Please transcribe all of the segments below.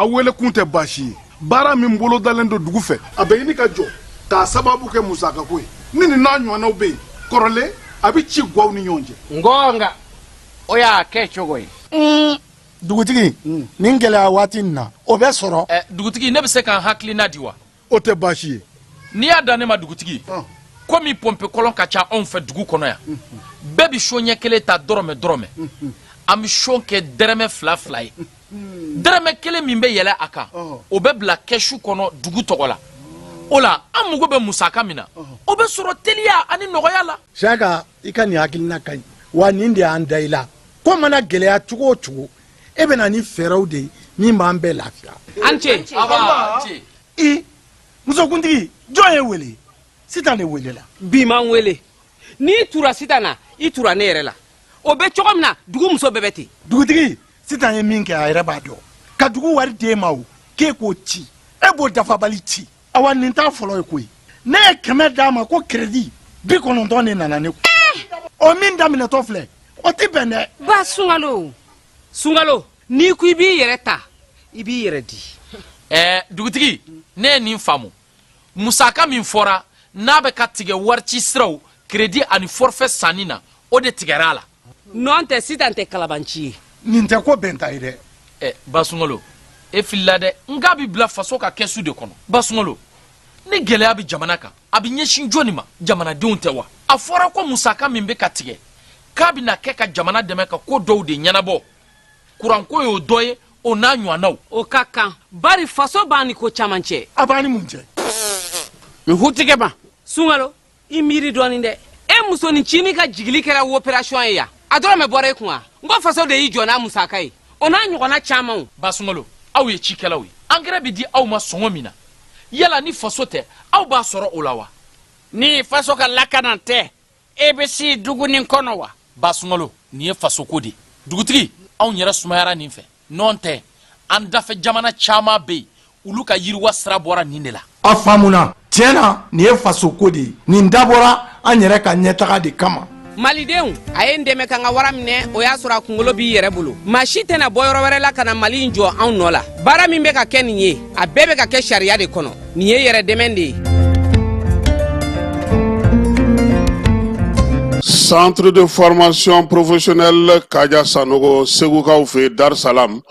Aw welekun tɛ baasi ye. Baara min bolodalen don dugu fɛ, a bɛ ɲini ka jɔ k'a sababu kɛ musakako ye. Ni nin n'a ɲɔgɔnnaw bɛ yen kɔrɔlen, a bɛ ci gwaw ni ɲɔgɔn cɛ. Ngɔnga, o y'a kɛ cogo ye. Dugutigi, nin gɛlɛya waati in na, o bɛ sɔrɔ. Ɛ, dugutigi, ne bɛ se ka n hakilina di wa? O tɛ baasi ye. N'i y'a dan ne ma, dugutigi, komi pɔnpe kɔlɔn ka ca anw fɛ dugu kɔnɔ yan, bɛɛ bɛ son ɲɛ kelen ta dɔrɔmɛ dɔrɔmɛ. An bɛ son kɛ dɛrɛmɛ fila fila ye. Dɛrɛmɛ kelen min bɛ yɛlɛ a kan, o bɛ bila kɛsu kɔnɔ dugu tɔgɔ la. O la, an mago bɛ musaka min na, o bɛ sɔrɔ teliya ani nɔgɔya la. Siyaka, i ka nin hakilina ka ɲi wa. Nin de y'an da i la. Ko mana gɛlɛya cogo o cogo, e bɛ na ni fɛɛrɛw de ye min b'an bɛɛ lafiya. An ce. Aba, ce. I musokuntigi, jɔn ye wele? Sitan de welela. Bi man wele. N'i tura Sitan na, i tura ne yɛrɛ la. O bɛ cogo min na, dugu muso bɛɛ bɛ ten. Dugutigi, Sitan ye min kɛ, a yɛrɛ b'a dɔn. Ka dugu wari d'e ma, o k'e k'o ci, e b'o dafabali ci. Awa, nin t'a fɔlɔ ye koyi. Ne ye 100 d'a ma ko crédit, 90 de nana ne kun. O min daminɛtɔ filɛ, o ti bɛn dɛ. Ba Sunkalo, Sunkalo, n'i ko i b'i yɛrɛ ta, i b'i yɛrɛ di. Ɛɛ, dugutigi, ne ye nin faamu. Musaka min fɔra n'a bɛ ka tigɛ warici siraw, crédit ani forfait sanni na, o de tigɛra a la. Nɔn tɛ, Sitan tɛ kalabanci ye. Nin tɛ ko bɛnta ye dɛ. Ɛ, Basunkalo, e filila dɛ. N k'a bɛ bila faso ka kɛsu de kɔnɔ. Basunkalo, ni gɛlɛya bɛ jamana kan, a bɛ ɲɛsin jɔni ma? Jamanadenw tɛ wa? A fɔra ko musaka min bɛ ka tigɛ, k'a bɛna kɛ ka jamana dɛmɛ ka ko dɔw de ɲɛnabɔ. Kuranko y'o dɔ ye, o n'a ɲɔgɔnnaw. O ka kan, bari faso b'an ni ko caman cɛ. A b'an ni mun cɛ? N hutigɛ ma. Sunkalo, i miiri dɔɔnin dɛ. E musonin cinin ka jigili kɛra opération ye yan, a dɔrɔmɛ bɔra e kun wa? N ko faso de y'i jɔ n'a musaka ye, o n'a ɲɔgɔnna camanw. Basunkalo, aw ye cikɛlaw ye. Angɛrɛ bɛ di aw ma sɔngɔ min na, yala ni faso tɛ, aw b'a sɔrɔ o la wa? Ni faso ka lakana tɛ, e bɛ si dugu nin kɔnɔ wa? Basunkalo, nin ye fasoko de ye. Dugutigi, anw yɛrɛ sumayara nin fɛ. Nɔn tɛ, an dafɛ jamana caman bɛ yen, olu ka yiriwa sira bɔra nin de la. A faamuna. Tiɲɛ na, nin ye fasoko de ye. Nin dabɔra an yɛrɛ ka ɲɛtaga de kama. Malidenw, a ye n dɛmɛ ka n ka wara minɛ. O y'a sɔrɔ a kunkolo b'i yɛrɛ bolo. Maa si tɛna bɔ yɔrɔ wɛrɛ la ka na Mali in jɔ anw nɔ la. Baara min bɛ ka kɛ nin ye, a bɛɛ bɛ ka kɛ sariya de kɔnɔ. Nin ye yɛrɛ dɛmɛ de ye. Centre de formation professionnelle Kaja Sanogo, Segukaw fɛ Dar Salam.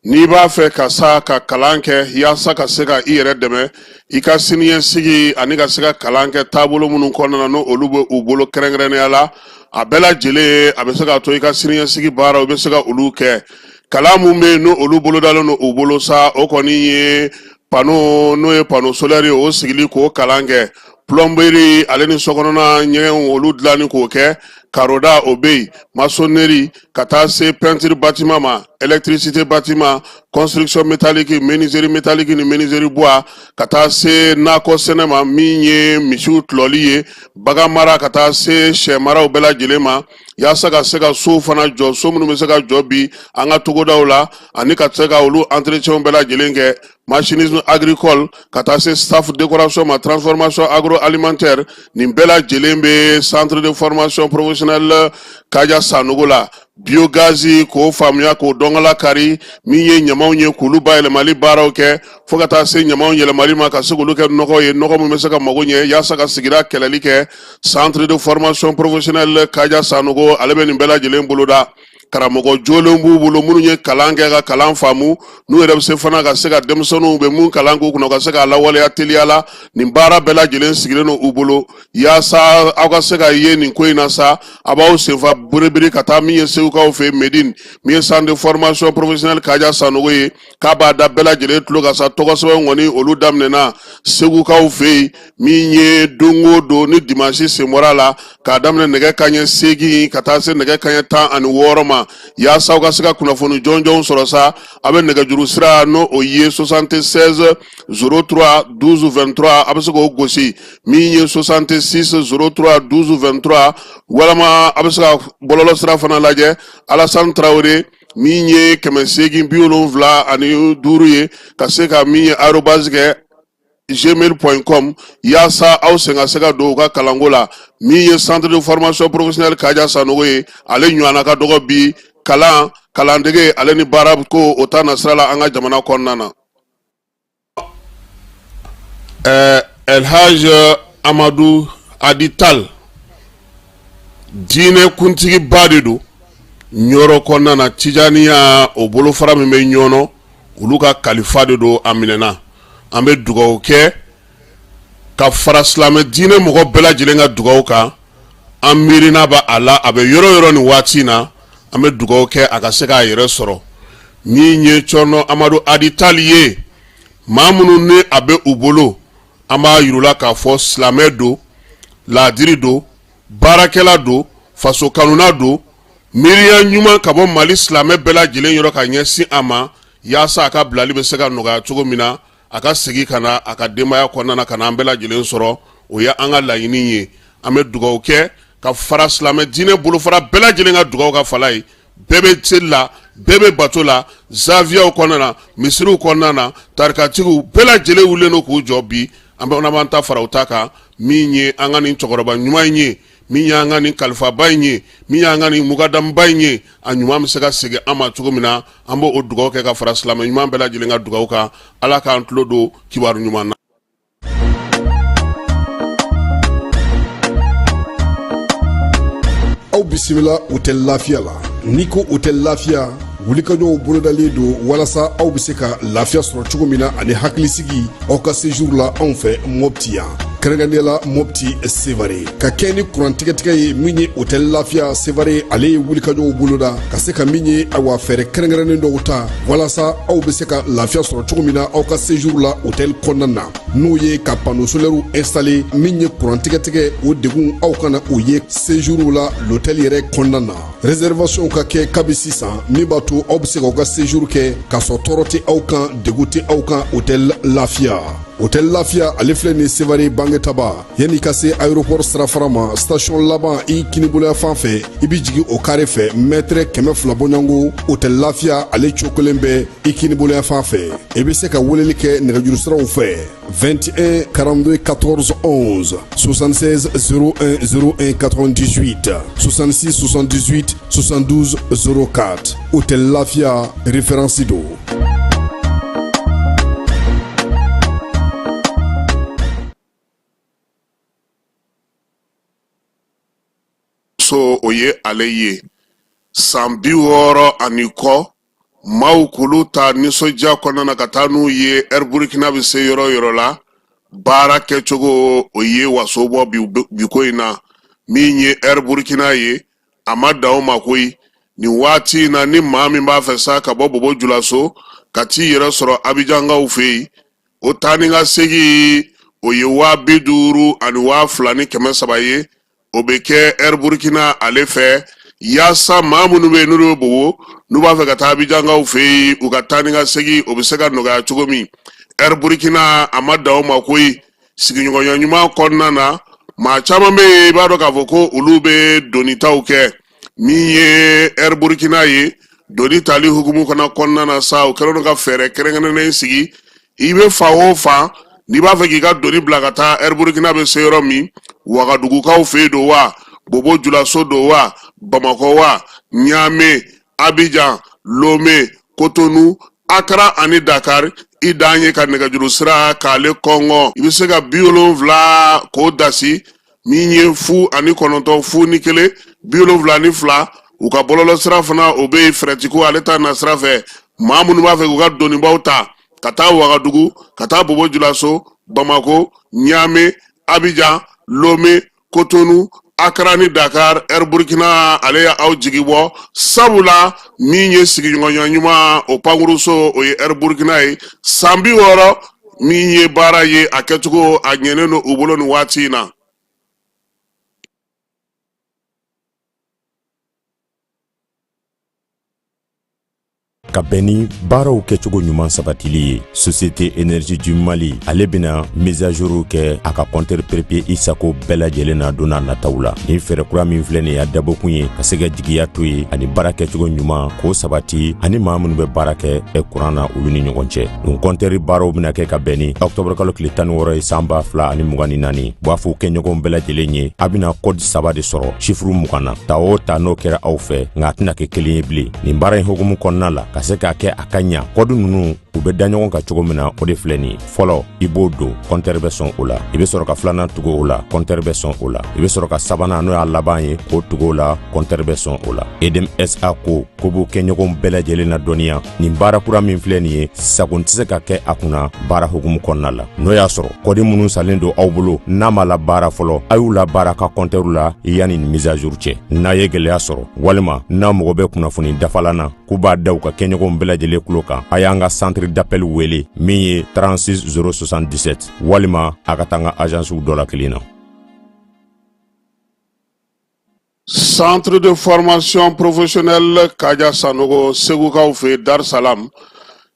N'i b'a fɛ ka sa ka kalan kɛ yaasa ka se ka i yɛrɛ dɛmɛ i ka siniɲɛsigi ani ka se ka kalan kɛ taabolo minnu kɔnɔna na, n'o olu bɛ u bolo kɛrɛnkɛrɛnnenya la, a bɛɛ lajɛlen a bɛ se k'a to i ka siniɲɛsigi baaraw, i bɛ se ka olu kɛ. Kalan mun bɛ yen, n'o olu bolodalen don u bolo sa, o kɔni ye panneau, n'o ye panneau solaire ye, o sigili k'o kalan kɛ, plomberie ale ni sokɔnɔna ɲɛgɛnw, olu dilanni k'o kɛ, karoda o bɛ yen, maçonnerie ka taa se peinture bâtiment ma, électricité bâtiment, construction métallique, menuiserie métallique ni menuiserie bois, ka taa se nakɔ sɛnɛ ma, min ye misiw tulɔli ye, bagan mara, ka taa se sɛ maraw bɛɛ lajɛlen ma, yaasa ka se ka sow fana jɔ, so minnu bɛ se ka jɔ bi an ka togodaw la, ani ka se ka olu entretien bɛɛ lajɛlen kɛ, machinisme agricole, ka taa se staff décoration ma, transformation agroalimentaire. Nin bɛɛ lajɛlen bɛ centre de formation professionnelle Kaja Sanogo la. Biogaz, k'o faamuya, k'o dɔnkala kari, min ye ɲamaw ye, k'olu bayɛlɛmali baaraw kɛ, fo ka taa se ɲamaw yɛlɛmali ma ka se k'olu kɛ nɔgɔ ye, nɔgɔ min bɛ se ka mago ɲɛ yaasa ka sigida kɛlɛli kɛ. Centre de formation professionnelle Kaja Sanogo, ale bɛ nin bɛɛ lajɛlen boloda. Karamɔgɔ jolenw b'u bolo minnu ye kalan kɛ ka kalan faamu, n'u yɛrɛ bɛ se fana ka se ka denmisɛnninw bɛ mun kalan k'u kunna, ka se k'a lawaleya teliya la. Nin baara bɛɛ lajɛlen sigilen don u bolo yaasa aw ka se ka ye nin ko in na sa. A b'aw senfa biribiri ka taa min ye Segukaw fɛ Medine, min ye centre de formation professionnelle Kaja Sanogo ye, k'a b'a da bɛɛ lajɛlen tulo kan sa. Tɔgɔ sɛbɛn kɔni, olu daminɛna Segukaw fɛ yen, min ye don o don ni dimanche sen bɔra a la, k'a daminɛ nɛgɛ kanɲɛ 8 ka taa se nɛgɛ kanɲɛ 16 ma. Yaasa aw ka se ka kunnafoni jɔnjɔnw sɔrɔ sa, a bɛ nɛgɛjuru sira, n'o o ye 76 03 12 23, a bɛ se k'o gosi, min ye 66 03 12 23, walama a bɛ se ka bɔlɔlɔ sira fana lajɛ, Alassane Traoré, min ye 875 ye, ka se ka min ye arobase kɛ gmail.com, yaasa aw sen ka se ka don u ka kalanko la. Min ye centre de formation professionnelle Kaja Sanogo ye, ale ɲɔgɔnna ka dɔgɔ bi. Kalan, kalandege ale ni baara ko o ta nasira la an ka jamana kɔnɔna na. Elhaj Amadu Adi Tal, diinɛ kuntigiba de don Ɲɔrɔ kɔnɔna na. Tijaniya o bolofara min bɛ Ɲɔnɔ, olu ka kalifa de don. A minɛna. An bɛ dugawu kɛ ka fara silamɛ diinɛ mɔgɔ bɛɛ lajɛlen ka dugawu kan. An miirina bɛ a la, a bɛ yɔrɔ yɔrɔ nin waati in na. An bɛ dugawu kɛ a ka se k'a yɛrɛ sɔrɔ. Min ye Cɔrɔnɔ Amadu Adi Tali ye, maa minnu ni a bɛ u bolo, an b'a yir'u la k'a fɔ silamɛ don, laadiri don, baarakɛla don, faso kanuna don. Miiriya ɲuman ka bɔ Mali silamɛ bɛɛ lajɛlen yɔrɔ ka ɲɛsin a ma, yaasa a ka bilali bɛ se ka nɔgɔya cogo min na, a ka segin ka na a ka denbaya kɔnɔna na, ka na an bɛɛ lajɛlen sɔrɔ. O ye an ka laɲini ye. An bɛ dugawu kɛ ka fara silamɛ diinɛ bolofara bɛɛ lajɛlen ka dugawu kan. Fala ye, bɛɛ bɛ seli la, bɛɛ bɛ bato la, zawiyaw kɔnɔna na, misiriw kɔnɔna na, tarikatigiw bɛɛ lajɛlen wulilen don k'u jɔ bi. An bɛ b'an ta fara u ta kan. Min ye an ka nin cɛkɔrɔba ɲuman in ye, min y'an ka nin kalifaba in ye, min y'an ka nin mukadamuba in ye, a ɲuman bɛ se ka segin an ma cogo min na, an b'o dugawu kɛ ka fara silamɛ ɲuman bɛɛ lajɛlen ka dugawu kan. Ala k'an tulo don kibaru ɲuman na. Aw bisimila Hôtel Lafiya la. N'i ko Hôtel Lafiya, wulikajɔw bolodalen don walasa aw bɛ se ka lafiya sɔrɔ cogo min na ani hakilisigi aw ka séjour la anw fɛ Mɔpti yan, kɛrɛnkɛrɛnnenya la Mɔpti Sevare. Ka kɛ ni kuran tigɛtigɛ ye, min ye Hôtel Lafiya Sevare, ale ye wulikajɔw boloda ka se ka min ye, awa, fɛɛrɛ kɛrɛnkɛrɛnnen dɔw ta walasa aw bɛ se ka lafiya sɔrɔ cogo min na aw ka séjour la hôtel kɔnɔna na, n'o ye ka panneau solaire installé. Min ye kuran tigɛtigɛ, o degun aw kana o ye séjour la l'hôtel yɛrɛ kɔnɔna na. Réservation ka kɛ kabi sisan, min b'a to aw bɛ se k'aw ka séjour kɛ k'a sɔrɔ tɔɔrɔ tɛ aw kan, degun tɛ aw kan. Hôtel Lafiya, Hôtel Lafiya, ale filɛ nin Sevare Bangetaba, yanni ka se aéroport sirafara ma, station laban i kiniboloya fan fɛ, i bɛ jigin o carré fɛ, mètre 200 bɔɲɔgɔnko, Hôtel Lafiya ale cokolen bɛ i kiniboloya fan fɛ. I bɛ se ka weleli kɛ nɛgɛjuru siraw fɛ: 21 42 14 11, 76 01 01 98, 66 78 72 04. Hôtel Lafiya, référence don. So o ye ale ye san 60 ani kɔ, maaw k'olu ta nisɔndiya kɔnɔna na ka taa n'u ye Air Burkina bɛ se yɔrɔ yɔrɔ la. Baara kɛcogo o ye waso bɔ bi ko in na. Min ye Air Burkina ye, a ma dan o ma koyi. Nin waati in na, ni maa min b'a fɛ sa ka bɔ Bobo Julaso ka t'i yɛrɛ sɔrɔ Abijankaw fɛ yen, o taa ni ka segin o ye 50,300 ye. O bɛ kɛ Air Burkina ale fɛ, yaasa maa minnu bɛ yen n'olu bɛ Bobo, n'u b'a fɛ ka taa Abijankaw fɛ yen, u ka taa ni ka segin o bɛ se ka nɔgɔya cogo min. Air Burkina a ma dan o ma koyi. Sigiɲɔgɔnya ɲuman kɔnɔna na, maa caman bɛ yen, i b'a dɔn k'a fɔ ko olu bɛ donitaw kɛ. Min ye Air Burkina ye, doni tali hukumu fana kɔnɔna na sa, o kɛlen don ka fɛɛrɛ kɛrɛnkɛrɛnnen sigi. I bɛ fan o fan, n'i b'a fɛ k'i ka doni bila ka taa Air Burkina bɛ se yɔrɔ min, Wagadugukaw fɛ yen don wa, Bobo Julaso don wa, Bamakɔ wa, Ɲame, Abijan, Lome, Kotonu, Akara ani Dakar, i dan ye ka nɛgɛjuru sira k'ale kɔngɔ. I bɛ se ka 70 k'o dasi, min ye 09 01 72. U ka bɔlɔlɔ sira fana, o bɛ yen. Fɛrɛtiko ale ta na sira fɛ, maa minnu b'a fɛ k'u ka donibaw ta ka taa Wagadugu, ka taa Bobo Julaso, Bamako, Ɲame, Abijan, Lome, Kotonu, Akara ni Dakar, Air Burkina ale ye aw jigi bɔ, sabula min ye sigiɲɔgɔnya ɲuman o pankuruso, o ye Air Burkina ye. San 60 min ye baara ye, a kɛcogo a ɲɛnen don u bolo nin waati in na. Ka bɛn ni baaraw kɛcogo ɲuman sabatili ye, Société Énergie du Mali ale bɛna mise à jour kɛ a ka compteur prépayé i sago bɛɛ lajɛlen na don n'a nataw la. Nin fɛɛrɛ kura min filɛ nin ye, a dabɔkun ye ka se ka jigiya to ye ani baara kɛcogo ɲuman k'o sabati ani maa minnu bɛ baara kɛ kuran na, olu ni ɲɔgɔn cɛ. Nin compteur baaraw bɛna kɛ ka bɛn ni octobre kalo tile 16 ye, san 2024. B'a fɔ kɛɲɔgɔn bɛɛ lajɛlen ye, a bɛna code saba de sɔrɔ chiffre 20 na. Ta o ta, n'o kɛra aw fɛ, nka a tɛna kɛ kelen ye bilen. Nin baara in hukumu kɔnɔna la, ka se k'a kɛ a ka ɲa, code ninnu u bɛ da ɲɔgɔn kan cogo min na, o de filɛ nin ye. Fɔlɔ, i b'o don, compteur bɛ sɔn o la. I bɛ sɔrɔ ka filanan tugu o la, compteur bɛ sɔn o la. I bɛ sɔrɔ ka sabanan, n'o y'a laban ye, k'o tugu o la, compteur bɛ sɔn o la. EDM SA ko ko b'u kɛɲɔgɔn bɛɛ lajɛlen na dɔnniya, nin baara kura min filɛ nin ye, sagon tɛ se ka kɛ a kunna baara hukumu kɔnɔna la. N'o y'a sɔrɔ code minnu salen don aw bolo, n'a ma labaara fɔlɔ, a y'u labaara ka compteur la yanni nin mise à jour cɛ. N'a ye gɛlɛya sɔrɔ walima n'a mago bɛ kunnafoni dafalan na, k'u b'a da u ka kɛɲɔgɔnw bɛɛ lajɛlen tulo kan, a y'an ka centre d'appel wele min ye 36 077, walima a ka taa an ka agencew dɔ la kelen na. Centre de formation professionnelle Kaja Sanogo, Segukaw fɛ Dar Salam.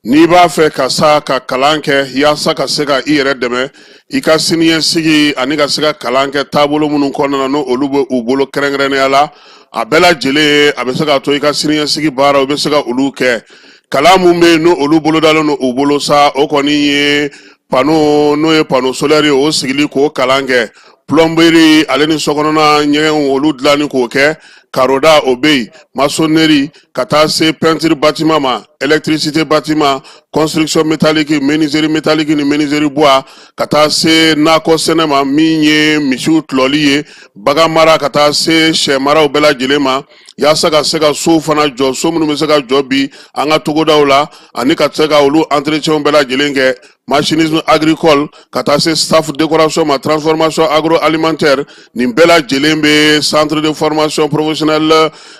N'i b'a fɛ ka sa ka kalan kɛ yaasa ka se ka i yɛrɛ dɛmɛ i ka siniɲɛsigi ani ka se ka kalan kɛ taabolo minnu kɔnɔna na, n'o olu bɛ u bolo kɛrɛnkɛrɛnnenya la, a bɛɛ lajɛlen a bɛ se k'a to i ka siniɲɛsigi baaraw i bɛ se ka olu kɛ. Kalan mun bɛ yen, n'o olu bolodalen don u bolo sa, o kɔni ye panneau, n'o ye panneau solaire ye, o sigili k'o kalan kɛ, plomberie ale ni sokɔnɔna ɲɛgɛnw olu dilanni k'o kɛ, karoda o bɛ yen, maçonnerie ka taa se peinture bâtiment ma, électricité bâtiment, construction métallique, menuiserie métallique ni menuiserie bois, ka taa se nakɔ sɛnɛ ma, min ye misiw tulɔli ye, bagan mara, ka taa se sɛ maraw bɛɛ lajɛlen ma, yaasa ka se ka sow fana jɔ, so minnu bɛ se ka jɔ bi an ka togodaw la, ani ka se ka olu entretien bɛɛ lajɛlen kɛ, machinisme agricole, ka taa se staff décoration ma, transformation agroalimentaire. Nin bɛɛ lajɛlen bɛ centre de formation professionnelle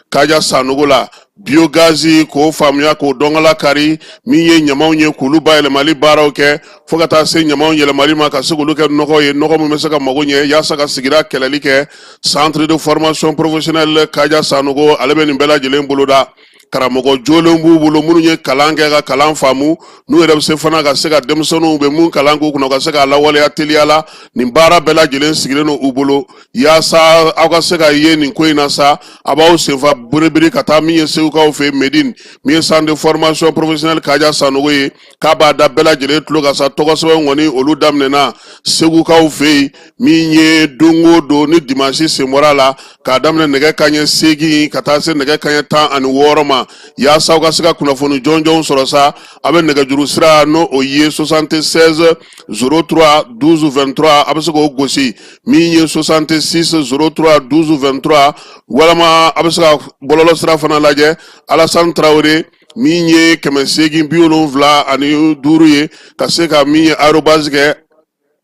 Kaja Sanogo la. Biogaz k'o faamuya, k'o dɔnkala kari, min ye ɲamaw ye, k'olu bayɛlɛmali baaraw kɛ, fo ka taa se ɲamaw yɛlɛmali ma ka se k'olu kɛ nɔgɔ ye, nɔgɔ min bɛ se ka mago ɲɛ yaasa ka sigida kɛlɛli kɛ. Centre de formation professionnelle Kaja Sanogo ale bɛ nin bɛɛ lajɛlen boloda. Karamɔgɔ jolenw b'u bolo minnu ye kalan kɛ ka kalan faamu, n'u yɛrɛ bɛ se fana ka se ka denmisɛnninw bɛ mun kalan k'u kunna, ka se k'a lawaleya teliya la. Nin baara bɛɛ lajɛlen sigilen don u bolo yaasa aw ka se ka ye nin ko in na sa. A b'aw senfa biribiri ka taa min ye Segukaw fɛ Medine, min ye centre de formation professionnelle Kaja Sanogo ye, k'a b'a da bɛɛ lajɛlen tulo kan sa. Tɔgɔ sɛbɛn kɔni olu daminɛna Segukaw fɛ yen, min ye don o don ni dimansi sen bɔra a la, k'a daminɛ nɛgɛ kanɲɛ 8 ka taa se nɛgɛ kanɲɛ 16 ma, yaasa aw ka se ka kunnafoni jɔnjɔnw sɔrɔ sa. A bɛ nɛgɛjuru sira, n'o o ye 76 03 12 23, a bɛ se k'o gosi, min ye 66 03 12 23, walima a bɛ se ka bɔlɔlɔ sira fana lajɛ, Alassane Traoré, min ye 875 ye, ka se ka min ye arobase kɛ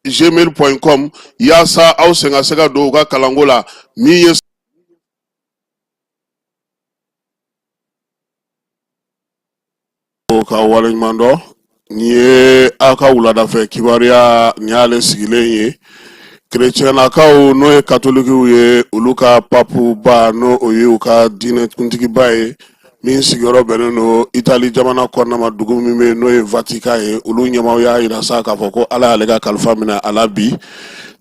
gmail.com, yaasa aw sen ka se ka don u ka kalanko la, min ye ka waleɲuman dɔn. Nin ye aw ka wuladafɛ kibaruya, nin y'ale sigilen ye. Kerecɛnlakaw, n'o ye katolikiw ye, olu ka papuba, n'o o ye u ka diinɛ kuntigiba ye, min sigiyɔrɔ bɛnnen don Itali jamana kɔnɔna ma, dugu min bɛ yen n'o ye Vatican ye, olu ɲɛmaaw y'a yira sa k'a fɔ ko Ala y'ale ka kalifa minɛ a la bi.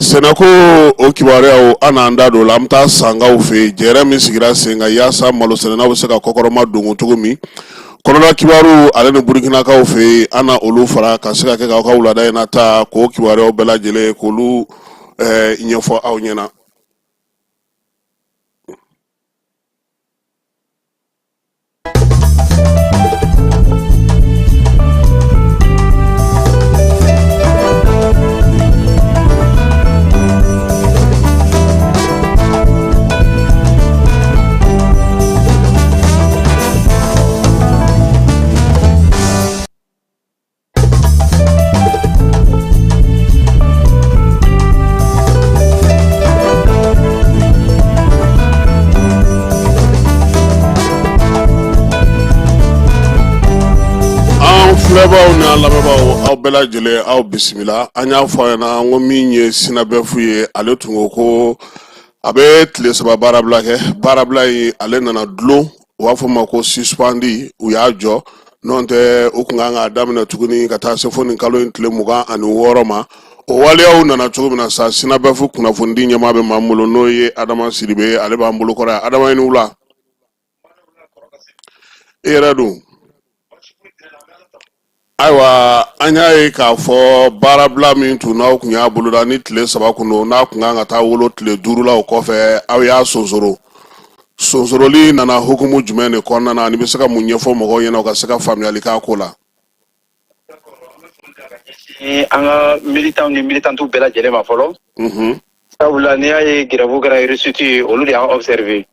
Sɛnɛko o kibaruyaw, an n'an da don o la. An bɛ taa Sankaw fɛ yen, jɛrɛ min sigira sen kan yaasa malosɛnɛnaw bɛ se ka kɔkɔrɔma dongo cogo min. Kɔnɔna kibaru ale ni Burukinakaw fɛ yen, an na olu fara ka se ka kɛ k'aw ka wulada in na ta k'o kibaruyaw bɛɛ lajɛlen k'olu ɲɛfɔ aw ɲɛna. An filɛbaaw ni an lamɛnbaaw, aw bɛɛ lajɛlen, aw bisimila. An y'a fɔ aw ɲɛna an ko min ye SYNABEF ye, ale tun ko ko a bɛ tile 3 baarabila kɛ. Baarabila in ale nana dulon, u b'a fɔ ma ko suspendu, u y'a jɔ. N'o tɛ, u kun kan k'a daminɛ tuguni ka taa se fo nin kalo in tile 26 ma. O waleyaw nana cogo min na sa, SYNABEF kunnafonidi ɲɛmaa bɛ maa min bolo, n'o ye Adama Sidibe ye, ale b'an bolo kɔrɔ yan. Adama, i ni wula. I yɛrɛ dun? Ayiwa, an y'a ye k'a fɔ baarabila min tun n'aw kun y'a boloda ni tile 3 kun don, n'a kun kan ka taa wolo tile 5 la, o kɔfɛ aw y'a sonsoro. Sonsoroli nana hukumu jumɛn de kɔnɔna na, ani bɛ se ka mun ɲɛfɔ mɔgɔw ɲɛna u ka se ka faamuyali k'a ko la? An ka militants ni militantes bɛɛ lajɛlen ma fɔlɔ, sabula n'i y'a ye grève kɛra réussite ye, olu de y'an observé.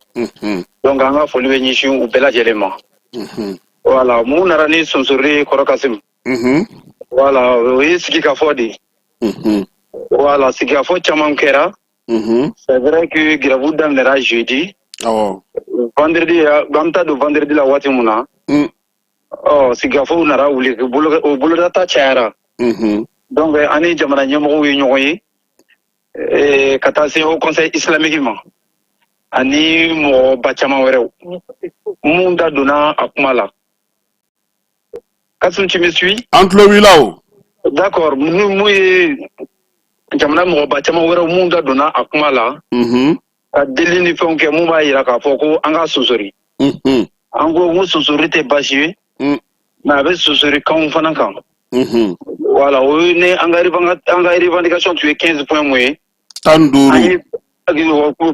Donc an ka foli bɛ ɲɛsin u bɛɛ lajɛlen ma. Voilà, mun nana ni sonsoroli ye, kɔrɔ Kasim? Voilà, o ye sigikafɔ de ye. Voilà, sigikafɔ caman kɛra. C'est vrai que grève daminɛra jeudi. Vendredi, an bɛ taa don vendredi la waati mun na, ɔ sigikafɔw nana wuli, o bolodata cayara. Donc an ni jamana ɲɛmɔgɔw ye ɲɔgɔn ye, ka taa se Haut Conseil islamique ma ani mɔgɔba caman wɛrɛw mun da donna a kuma la. Kasum, tu me suis? An tulo b'i la o. D'accord. Ni mun ye jamana mɔgɔba caman wɛrɛw mun da donna a kuma la ka deli ni fɛnw kɛ, mun b'a yira k'a fɔ ko an ka sonsori. An ko n ko sonsori tɛ baasi ye, mais a bɛ sonsori kanw fana kan. Voilà, o ye ne an ka revendication tun ye 15 points mun ye. 15. An ye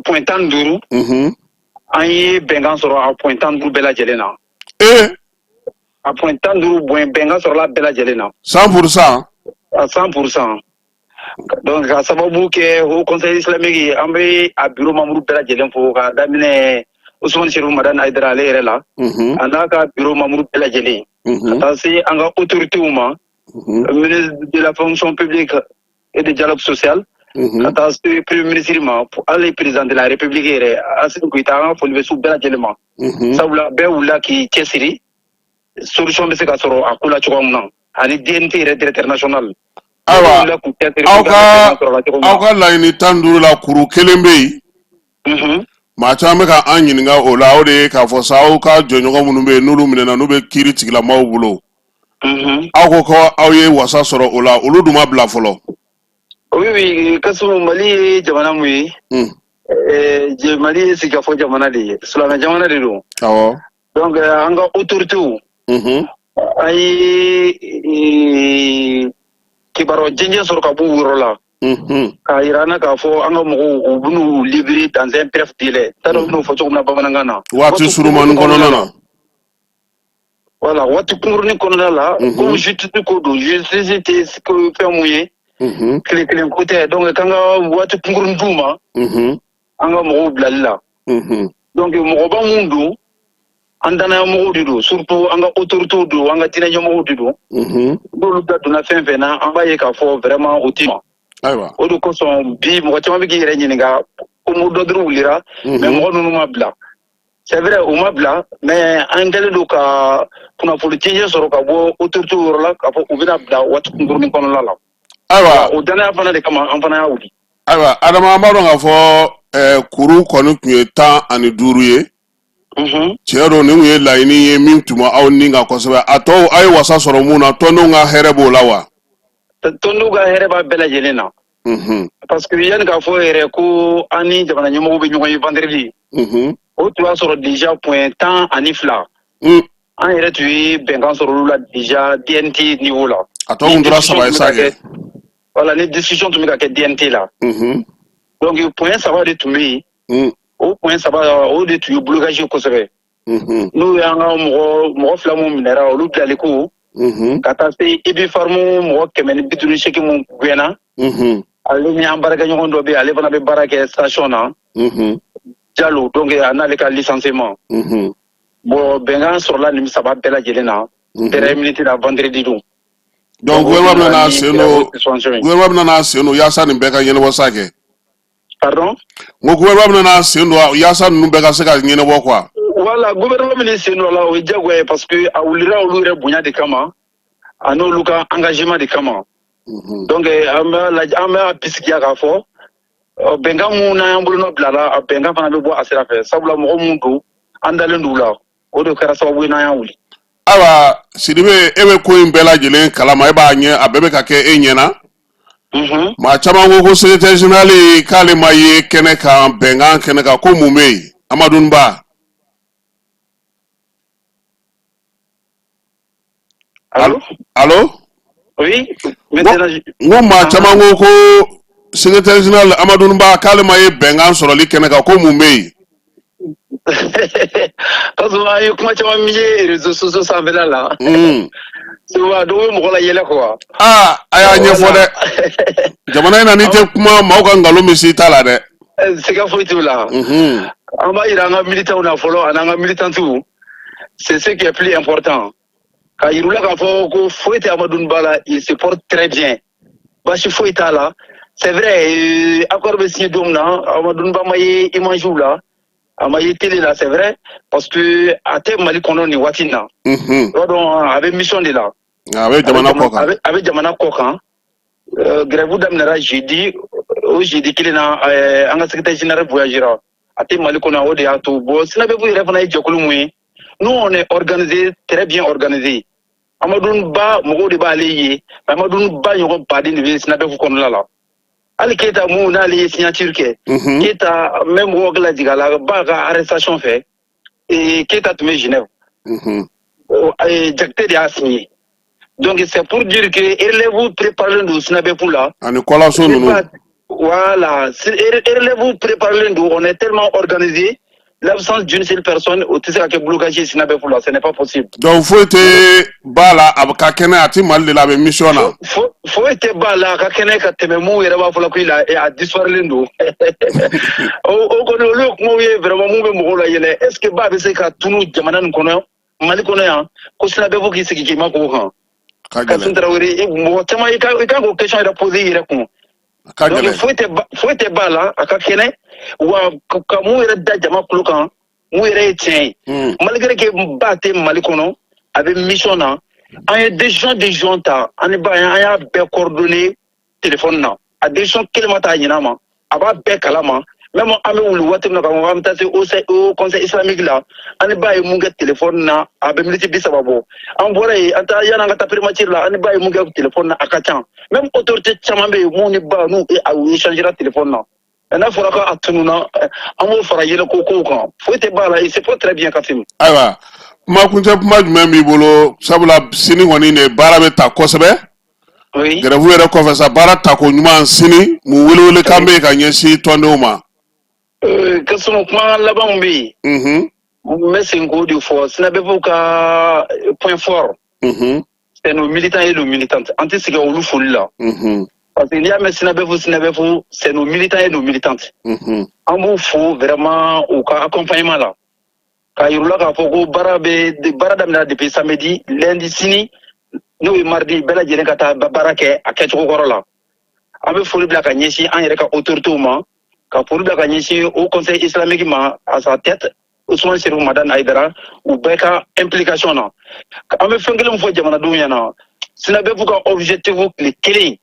point 15. An ye bɛnkan sɔrɔ a point 15 bɛɛ lajɛlen na. A point 15 point, bɛnkan sɔrɔla bɛɛ lajɛlen na. 100%. À 100%. Donc ka sababu kɛ Haut Conseil islamique ye, an bɛ a bureau membre bɛɛ lajɛlen fo, k'a daminɛ Ousmane Chérif Madani Haïdara ale yɛrɛ la, a n'a ka bureau membre bɛɛ lajɛlen, ka taa se an ka autorités ma, ministre de la Fonction publique et du Dialogue social, ka taa se Premier ministre ma, hali président de la République yɛrɛ, Assimi Goïta, an ka foli bɛ s'u bɛɛ lajɛlen ma, sabula bɛɛ wulila k'i cɛsiri solution bɛ se ka sɔrɔ a ko la cogoya min na, ani DNT yɛrɛ, directeur national. Ayiwa, aw ka laɲini 15 la, kuru kelen bɛ yen, maa caman bɛ ka an ɲininka o la. O de ye k'a fɔ sa, aw ka jɔɲɔgɔn minnu bɛ yen, n'olu minɛna, n'u bɛ kiiri tigilamaaw bolo, aw ko ko aw ye wasa sɔrɔ o la, olu dun ma bila fɔlɔ. Oui, Kasimu, Mali ye jamana mun ye, Mali ye sigikafɔ jamana de ye, silamɛ jamana de don. Donc an ka autorités, an ye kibaruya jɛnjɛn sɔrɔ ka bɔ u yɔrɔ la, k'a yira an na k'a fɔ an ka mɔgɔw, u bɛn'u libérer dans un bref délai. T'a dɔn u bɛn'o fɔ cogo min na bamanankan na. Waati surumani kɔnɔna na. Voilà, waati kunkurunin kɔnɔna la. Komi justice ko don, justice tɛ fɛn mun ye, tile kelen ko tɛ. Donc k'an ka waati kunkurunin d'u ma an ka mɔgɔw bilali la. Donc mɔgɔba mun don, an danaya mɔgɔw de don, surtout an ka autorités don, an ka diinɛ ɲɛmɔgɔw de don. N'olu da donna fɛn fɛn na, an b'a ye k'a fɔ vraiment o ti ma. O de kosɔn bi mɔgɔ caman bɛ k'i yɛrɛ ɲininka ko mot d'ordre wulira, mais mɔgɔ ninnu ma bila. C'est vrai, u ma bila, mais an kɛlen don ka kunnafoni jɛnjɛn sɔrɔ ka bɔ autorités yɔrɔ la k'a fɔ u bɛna bila waati kunkurunin kɔnɔna la. O danaya fana de kama an fana y'a wuli. Ayiwa Adama, an b'a dɔn k'a fɔ kuru kɔni tun ye 15 ye. Tiɲɛ don, nin tun ye laɲini ye min tun bɛ aw ni kan kosɛbɛ. A tɔw, aw ye wasa sɔrɔ mun na? Tɔndenw ka hɛrɛ b'o la wa? Tɔndenw ka hɛrɛ b'a bɛɛ lajɛlen na, parce que yanni k'a fɔ yɛrɛ ko an ni jamana ɲɛmɔgɔw bɛ ɲɔgɔn ye vendredi, o tun y'a sɔrɔ déjà point 12, an yɛrɛ tun ye bɛnkan sɔrɔ olu la déjà DNT niveau la. A tɔ kun tora saba ye sa kɛ. Voilà, ni discussion tun bɛ ka kɛ DNT la. Donc point saba de tun bɛ yen. O point saba, o de tun ye blocage kosɛbɛ. N'o y'an ka mɔgɔ fila mun minɛra, olu bilali ko, ka taa se Ibi Farmu mɔgɔ 158 mun gɛnna. Ale ni an baarakɛɲɔgɔn dɔ bɛ yen, ale fana bɛ baara kɛ station na. Jalo, donc a n'ale ka licenciement. Bon, bɛnkan sɔrɔla nin saba bɛɛ lajɛlen na. Dernière minute la, vendredi don. Donc gouvernement bɛna n'a sen don yaasa nin bɛɛ ka ɲɛnabɔ sa kɛ. Pardon? N ko gouvernement bɛna n'a sen don yaasa ninnu bɛɛ ka se ka ɲɛnabɔ quoi. Voilà, gouvernement bɛna sen don a la, o ye diyagoya ye, parce que a wulila olu yɛrɛ bonya de kama, a n'olu ka engagement de kama. Donc an b'a lajɛ, an b'a bisigiya k'a fɔ bɛnkan mun n'an y'an bolonɔ bila la, a bɛnkan fana bɛ bɔ a sira fɛ, sabula mɔgɔ mun don, an dalen d'u la. O de kɛra sababu ye n'an y'a wuli. Ayiwa Sidibe, e bɛ ko in bɛɛ lajɛlen kalama, e b'a ɲɛ, a bɛɛ bɛ ka kɛ e ɲɛna. Maa caman ko ko secrétaire général k'ale ma ye kɛnɛ kan, bɛnkan kɛnɛ kan, ko mun bɛ yen, Amadou Ba? Allo? Allo? Oui, maintenant. N ko maa caman ko ko secrétaire général Amadou Ba k'ale ma ye bɛnkan sɔrɔli kɛnɛ kan, ko mun bɛ yen? Parce que an ye kuma caman min ye réseaux sociaux sanfɛla la. Souvent dɔw bɛ mɔgɔ la yɛlɛ quoi. Aa, a y'a ɲɛfɔ dɛ, jamana in na, n'i tɛ kuma, maaw ka nkalon bɛ s'i ta la dɛ. Siga foyi t'o la. An b'a yira an ka militants na fɔlɔ ani an ka militantes, c'est ce qui est plus important. Ka yir'u la k'a fɔ ko foyi tɛ Amadou Ba la, il se porte très bien. Basi foyi t'a la. C'est vrai, accord bɛ signé don min na, Amadou Ba ma ye image la, a ma ye télé la, c'est vrai, parce que a tɛ Mali kɔnɔ nin waati in na. I b'a dɔn, a bɛ mission de la. A bɛ jamana kɔ kan. A bɛ jamana kɔ kan. Grève daminɛra jeudi, o jeudi kelen na, an ka secrétaire général voyagera. A tɛ Mali kɔnɔ, o de y'a to. Bon, SYNABEF yɛrɛ fana ye jɛkulu mun ye? Nous, on est organisé, très bien organisé. Amadou Ba mɔgɔw de b'ale ye, mais Amadou Ba ɲɔgɔn baden de bɛ SYNABEF kɔnɔna la. Hali Keyita mun n'ale ye signature kɛ, Keyita, n bɛ mɔgɔw hakili lajigin a la, Ba ka arrestation fɛ, Keyita tun bɛ Genève. Jakite de y'a signé. Donc c'est pour dire que relève préparé don SYNABEF la. Ani kɔlaso ninnu. Voilà, relève préparé don, on est tellement organisé, l'absence d'une seule personne o tɛ se ka kɛ blocage ye SYNABEF la, ce n'est pas possible. Donc foyi tɛ ba la, a bɛ ka kɛnɛ, a tɛ Mali de la, a bɛ mission na. Foyi tɛ ba la, a ka kɛnɛ ka tɛmɛ mun yɛrɛ b'a fɔ la ko il a a disparulen don. O kɔni, olu ye kumaw ye vraiment mun bɛ mɔgɔw la yɛlɛ. Est ce que ba bɛ se ka tunu jamana nin kɔnɔ, Mali kɔnɔ yan, ko SYNABEF k'i sigi k'i ma k'o kan? Ka Kasum gɛlɛn. Tarawele, mɔgɔ caman, i kan k'o question yɛrɛ poser i yɛrɛ kun. Ka Donc gɛlɛn. foyi tɛ ba la, a ka kɛnɛ wa ka mun yɛrɛ da jama kulo kan, mun yɛrɛ ye tiɲɛ ye. Malgré que ba tɛ Mali kɔnɔ, a bɛ mission na, an ye décision ta, an ni ba, an y'a bɛɛ coordonné téléphone na. A décision kelen ma taa ɲin'a ma, a b'a bɛɛ kalama. Même an bɛ wuli waati min na k'a fɔ k'an bɛ taa se au conseil islamique la, an ni ba ye mun kɛ téléphone na, a bɛ miniti 30 bɔ. An bɔra yen, an taa yan'an ka taa primature la, an ni ba ye mun kɛ téléphone na, a ka ca. Même autorité caman bɛ yen mun ni ba n'u u échangera téléphone na. N'a fɔra ko a tununna, an b'o fara yɛlɛko kow kan. Foyi tɛ ba la, il se porte très bien, Kassim. Ayiwa, kuma kuncɛ kuma jumɛn b'i bolo? Sabula sini kɔni de baara bɛ ta kosɛbɛ. Oui. Grève yɛrɛ kɔfɛ sa, baara tako ɲuman sini, mun welewelekan bɛ yen ka ɲɛsin tɔndenw ma? Kassim, kuma laban min bɛ yen, n bɛ segin k'o de fɔ. SYNABEF ka point fort, c'est nos militants et nos militantes. An tɛ sɛgɛn olu foli la. Parce que n'i y'a mɛn SYNABEF, SYNABEF, c'est nos militants et nos militantes. An b'u fo vraiment u ka accompagnement la. K'a yir'u la k'a fɔ ko baara bɛ baara daminɛna depuis samedi, lundi, sini n'o ye mardi, bɛɛ lajɛlen ka taa baara kɛ a kɛcogo kɔrɔ la. An bɛ foli bila ka ɲɛsin an yɛrɛ ka autorités ma, ka foli bila ka ɲɛsin au conseil islamique ma, à sa tête Ousmane Chérif Madani Haïdara, u bɛɛ ka implication na. An bɛ fɛn kelen min fɔ jamanadenw ɲɛna, SYNABEF ka objectif tile kelen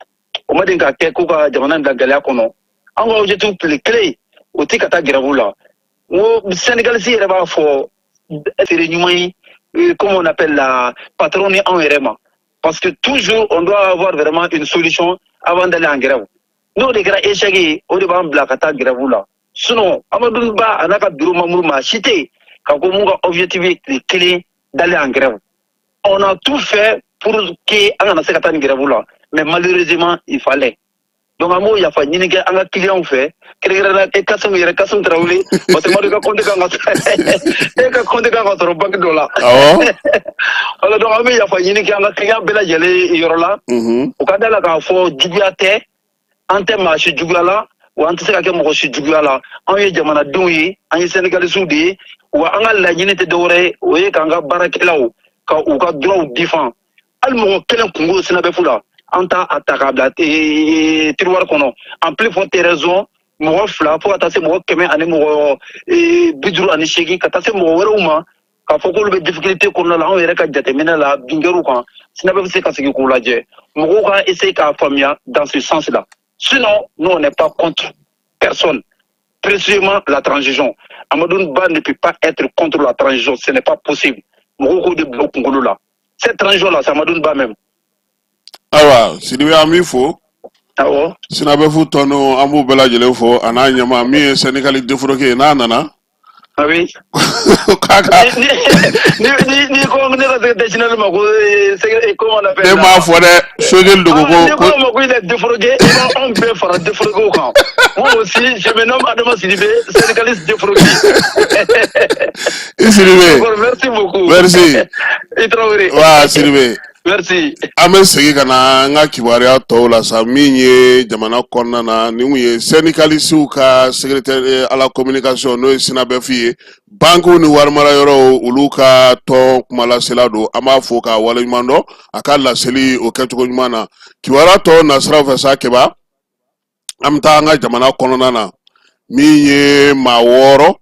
o ma deli ka kɛ k'u ka jamana in bila gɛlɛya kɔnɔ. An ka objectif tile kelen o tɛ ka taa grève la. N ko syndicaliste yɛrɛ b'a fɔ feere ɲuman ye, comment on appelle la patron ni anw yɛrɛ ma, parce que toujours on doit avoir vraiment une solution avant d'aller en grève. N'o de kɛra échec ye, o de b'an bila ka taa grève la. Sinon Amadou Ba a n'a ka bureau membre, maa si tɛ yen ka ko mun ka objectif ye tile kelen d'aller en grève. On a tout fait pour que an kana se ka taa nin grève la, mais malheureusement il fallait. Donc an b'o yafa ɲini kɛ an ka clients fɛ, kɛrɛnkɛrɛnnenya e Kasum yɛrɛ, Kasum Tarawele, parce que Madu ka compte kan ka e ka compte kan ka sɔrɔ banque dɔ la. Voilà, donc an bɛ yafa ɲini kɛ an ka client bɛɛ lajɛlen yɔrɔ la. U ka da la k'a fɔ juguya tɛ, an tɛ maa si juguya la, wa an tɛ se ka kɛ mɔgɔ si juguya la. Anw ye jamanadenw ye, an ye syndicalistes de ye, wa an ka laɲini tɛ dɔwɛrɛ ye, o ye k'an ka baarakɛlaw ka u ka droits défend. Hali mɔgɔ kelen kungo SYNABEF la, an t'a a ta k'a bila tiroir kɔnɔ. En plus forte raison mɔgɔ fila fo ka taa se mɔgɔ 158 ka taa se mɔgɔ wɛrɛw ma, k'a fɔ k'olu bɛ difficulté kɔnɔna la. Anw yɛrɛ ka jateminɛ la, bin kɛr'u kan, SYNABEF bɛ se ka sigi k'u lajɛ. Mɔgɔw ka essayer k'a faamuya dans ce sens là. Sinon nous, on n'est pas contre personne, précisément la transition. Amadou Ba ne peut pas être contre la transition, ce n'est pas possible. Mɔgɔw k'o de bila u kunkolo la. Cette transition là, ça Madou Ba même. Ayiwa Sidibe, an b'i fo. Awɔ. SYNABEF tɔndenw, an b'u bɛɛ lajɛlen fo, a n'a ɲɛmaa min ye syndicaliste défroqué ye n'a nana. Ah oui. K'a ka Ni ko ne ka secrétaire général ma ko comment on appelle Ne m'a fɔ dɛ, Sogɛli dogo ko. Ni ko ma ko il est défroqué, i b'a anw bɛɛ fara défroqué kan. Moi aussi, je me nomme Adama Sidibé, syndicaliste défroqué. I Sidibe. D'accord, merci beaucoup. Merci. I Traoré. Wa Sidibe. Merci. An bɛ segin ka na an ka kibaruya tɔw la sa. Min ye jamana kɔnɔna na, nin kun ye syndicalistew ka secrétaire à la communication, n'o ye SYNABEF ye, bankiw ni warimara yɔrɔw, olu ka tɔn kumalasela don. An b'a fo k'a waleɲuman dɔn a ka laseli o kɛcogo ɲuman na. Kibaruya tɔw nasiraw fɛ sa, Keba, an bɛ taa an ka jamana kɔnɔna na. Min ye maa 6,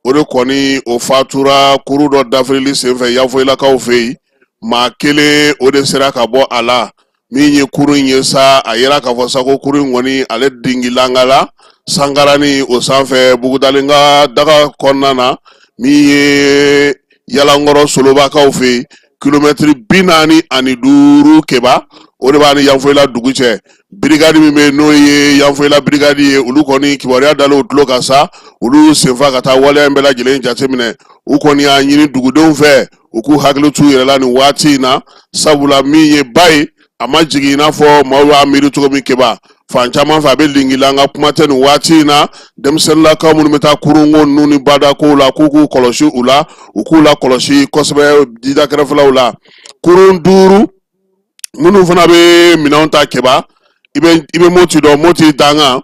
o de kɔni o fatura kuru dɔ dafirili senfɛ Yanfoyilakaw fɛ yen. Maa kelen, o de sera ka bɔ a la. Min ye kurun in ye sa, a yira k'a fɔ sa ko kurun in kɔni ale dingilangala Sankarani o sanfɛ Bugudalenka daga kɔnɔna na, min ye Yalankɔrɔ Solobakaw fɛ yen, kilomɛtiri 45, Keba, o de b'a ni Yanfoyila dugu cɛ. Birigadi min bɛ yen, n'o ye Yanfoyila birigadi ye, olu kɔni kibaruya dalen u tulo kan sa, olu y'u senfa ka taa waleya in bɛɛ lajɛlen jateminɛ. U kɔni y'a ɲini dugudenw fɛ u k'u hakili t'u yɛrɛ la nin waati in na, sabula min ye ba ye, a ma jigin i n'a fɔ maaw b'a miiri cogo min. Keba, fan caman fɛ a bɛ lingila, an ka kuma tɛ nin waati in na denmisɛnninlakaw minnu bɛ taa kurunko ninnu ni badakow la, k'u k'u kɔlɔsi u la, u k'u la kɔlɔsi kosɛbɛ jida kɛrɛfɛlaw la. Kurun 5 minnu fana bɛ minɛnw ta, Keba, i bɛ Moti dɔn, Moti dangan,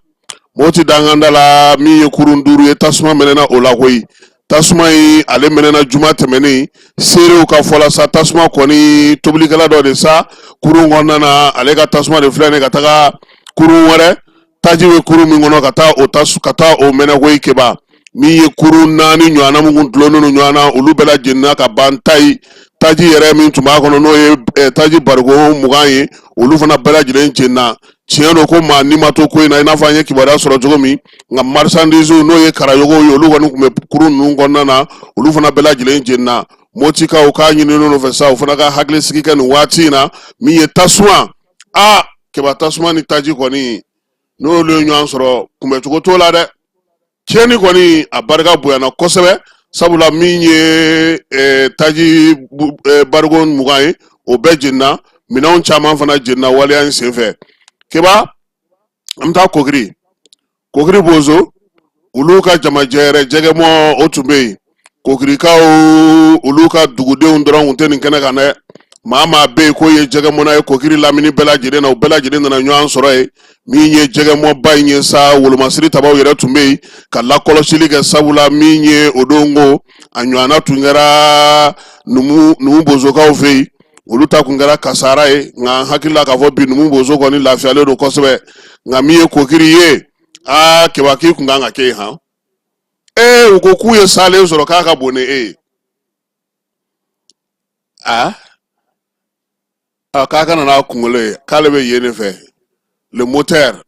Moti dangan da la, min ye kurun 5 ye, tasuma mɛnɛna o la koyi. Tasuma in, ale mɛnɛna juma tɛmɛnen. Seerew ka fɔ la sa, tasuma kɔni tobilikɛla dɔ de sa kurun kɔnɔna na, ale ka tasuma de filɛ nin ka taga kurun wɛrɛ, taji bɛ kurun min kɔnɔ, ka taa o ka taa o mɛnɛ koyi. Keba, min ye kurun 4 ɲɔgɔnna min kun dulonnen don ɲɔgɔn na, olu bɛɛ lajɛlenna ka ban. Taji taji yɛrɛ min tun b'a kɔnɔ, n'o ye taji bariko 20 ye, olu fana bɛɛ lajɛlen jenina. Tiɲɛ don ko maa ni ma to ko in na, i n'a fɔ an ye kibaruya sɔrɔ cogo min, nka marchandise, n'o ye karayogow ye, olu kɔni tun bɛ kurun ninnu kɔnɔna na, olu fana bɛɛ lajɛlen jenina. Motikaw k'a ɲininen fɛ sa, u fana ka hakilisigi kɛ nin waati in na. Min ye tasuma, aa Keba, tasuma ni taji kɔni, n'olu ye ɲɔgɔn sɔrɔ, kunbɛcogo t'o la dɛ. Tiɲɛni kɔni a barika bonyana kosɛbɛ, sabula min ye taji bariko 20 ye, o bɛɛ jenina, minɛnw caman fana jenina waleya in senfɛ. Keba, an bɛ taa Kokiri. Kokiri Bozo, olu ka jamajɛ yɛrɛ jɛgɛmɔ, o tun bɛ yen. Kokirikaw, olu ka dugudenw dɔrɔn tun tɛ nin kɛnɛ kan dɛ. Maa maa bɛ yen k'o ye jɛgɛmɔna ye Kokiri lamini bɛɛ lajɛlen na, u bɛɛ lajɛlen nana ɲɔgɔn sɔrɔ yen. Min ye jɛgɛmɔba in ye sa, wolomasiri tabaw yɛrɛ tun bɛ yen ka lakɔlɔsili kɛ, sabula min ye o don ko a ɲɔgɔnna tun kɛra numu bozokaw fɛ yen, olu ta kun kɛra kasara ye. Nka an hakili la k'a fɔ bi numu bozo kɔni lafiyalen don kosɛbɛ. Nka min ye Kokiri ye, aa Keba, k'i kun kan ka kɛ yen han. Ee, u ko k'u ye salen sɔrɔ k'a ka bon ni e ye. Aa a k'a ka na n'a kunkolo ye, k'ale bɛ yen de fɛ, le moteur.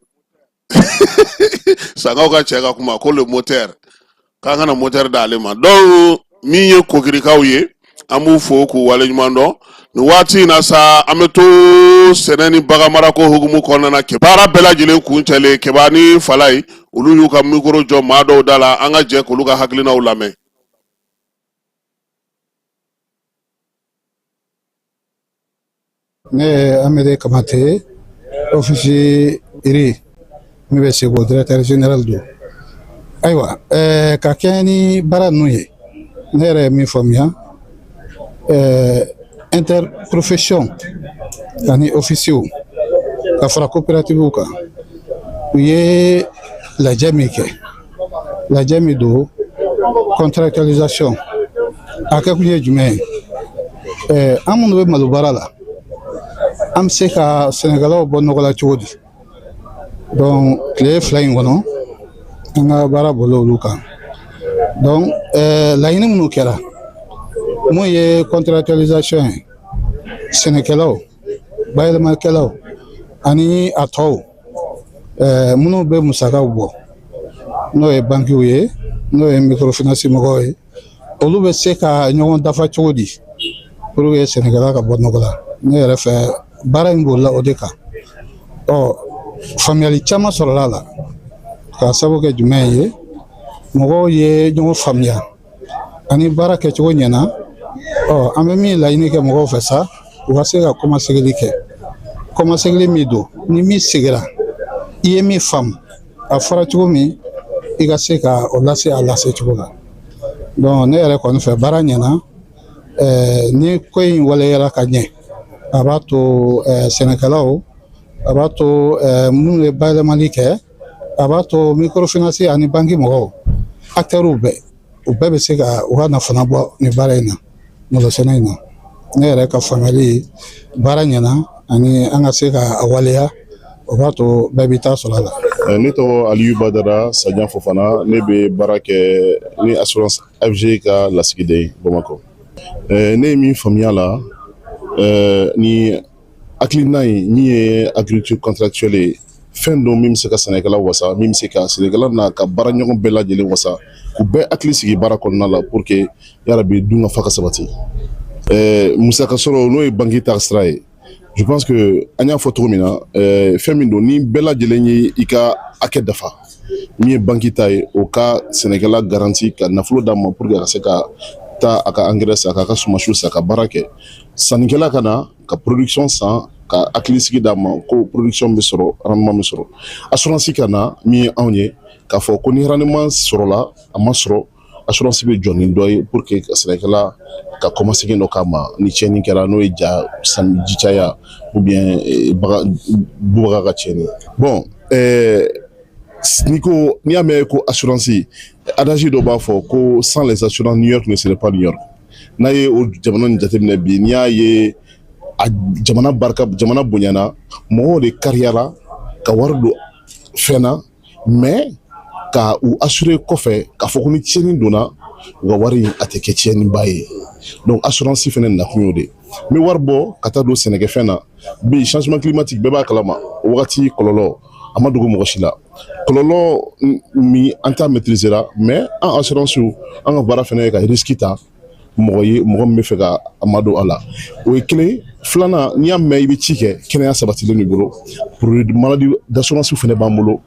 Sankaw ka cɛ ka kuma ko le moteur, k'an kana moteur d'ale ma. Donc min ye Kokirikaw ye, an b'u fo k'u waleɲuman dɔn nin waati in na sa. An bɛ to sɛnɛ ni baganmarako hukumu kɔnɔna na. Kɛ baara bɛɛ lajɛlen kuncɛlen, Keba ni Falaye, olu y'u ka mikoro jɔ maa dɔw da la, an ka jɛ k'olu ka hakilinaw lamɛn. Ne ye Amede Kamate ye, office riz min bɛ Segu, directeur général don. Ayiwa, ka kɛɲɛ ni baara ninnu ye, ne yɛrɛ ye min faamuya, interprofession ani officiers ka fara coopérative kan, u ye lajɛ min kɛ, lajɛ min don contractualisation, a kɛkun ye jumɛn ye? An minnu bɛ malo baara la, an bɛ se ka sɛnɛkɛlaw bɔ nɔgɔ la cogo di? Donc tile 2 in kɔnɔ, an ka baara bolo olu kan. Donc laɲini minnu kɛra, mun ye contractualisation ye, sɛnɛkɛlaw, bayɛlɛmalikɛlaw ani a tɔw, minnu bɛ musakaw bɔ, n'o ye bankiw ye, n'o ye microfinance mɔgɔw ye, olu bɛ se ka ɲɔgɔn dafa cogo di? Pour que sɛnɛkɛla ka bɔ nɔgɔ la, ne yɛrɛ fɛ, baara in bolila o de kan. Ɔ, faamuyali caman sɔrɔla a la, k'a sababu kɛ jumɛn ye? Mɔgɔw ye ɲɔgɔn faamuya ani baara kɛcogo ɲɛna. Ɔ, an bɛ min laɲini kɛ mɔgɔw fɛ sa, u ka se ka kɔmasegili kɛ. Kɔmasegili min don, ni min segira, i ye min faamu, a fɔra cogo min, i ka se ka o lase a lase cogo la. Donc ne yɛrɛ kɔni fɛ, baara ɲɛna. Ni ko in waleyara ka ɲɛ, a b'a to sɛnɛkɛlaw, a b'a to minnu ye bayɛlɛmali kɛ, a b'a to microfinance ani banki mɔgɔw, acteurs bɛɛ, u bɛɛ bɛ se ka u ka nafana bɔ nin baara in na, malosɛnɛ in na. Ne yɛrɛ ka faamuyali, baara ɲɛna, ani an ka se ka a waleya, o b'a to bɛɛ b'i ta sɔrɔ a la. Ne tɔgɔ Aliyu Badara Sajan Fofana. Ne bɛ baara kɛ ni assurance AFG ka lasigiden ye Bamakɔ. Ne ye min faamuya la, ni hakilina in min ye agriculture contractuelle ye, fɛn don min bɛ se ka sɛnɛkɛla wasa, min bɛ se ka sɛnɛkɛla n'a ka baara ɲɔgɔn bɛɛ lajɛlen wasa, k'u bɛɛ hakili sigi baara kɔnɔna la, pour que yarabi dun ka fa ka sabati. Musaka sɔrɔ, n'o ye banki ta sira ye, je pense que an y'a fɔ cogo min na, fɛn min don ni bɛɛ lajɛlen ye i ka hakɛ dafa, min ye banki ta ye, o ka sɛnɛkɛla garantie ka nafolo d'a ma pour que a ka se ka taa a ka engrais san, k'a ka sumasiw san, ka baara kɛ. Sannikɛla ka na ka production san, ka hakili sigi d'a ma ko production bɛ sɔrɔ, rendement bɛ sɔrɔ. Assurance ka na, min ye anw ye, k'a fɔ ko ni rendement sɔrɔla, a ma sɔrɔ, assurance bɛ jɔ ni dɔ ye pour que ka sɛnɛkɛla ka kɔmasegin dɔ k'a ma ni tiɲɛni kɛra, n'o ye ja ji caya ou bien baga bubaga ka tiɲɛni. Bon, n'i ko, n'i y'a mɛn ko assurance, adage dɔ b'a fɔ ko sans les assurances, New York ne serait pas New York. N'a ye o jamana nin jateminɛ bi, n'i y'a ye a jamana barika, jamana bonyana, mɔgɔw de kariyara ka wari don fɛn na, mais ka u assurer kɔfɛ k'a fɔ ko ni tiɲɛni donna u ka wari, a tɛ kɛ tiɲɛniba ye. Donc assurance fɛnɛ nakun y'o de ye. N bɛ wari bɔ ka taa don sɛnɛkɛfɛn na bi, changement climatique, bɛɛ b'a kalama, o wagati kɔlɔlɔ a ma dogo mɔgɔ si la. Kɔlɔlɔ min an t'a maîtriser la, mais an assurance, an ka baara fɛnɛ ye ka risque ta mɔgɔ ye, mɔgɔ min bɛ fɛ ka a ma don a la. O ye kelen. Filanan, n'i y'a mɛn i bɛ ci kɛ, kɛnɛya sabatilen b'i bolo. Produit maladie d'assurance fɛnɛ b'an bolo,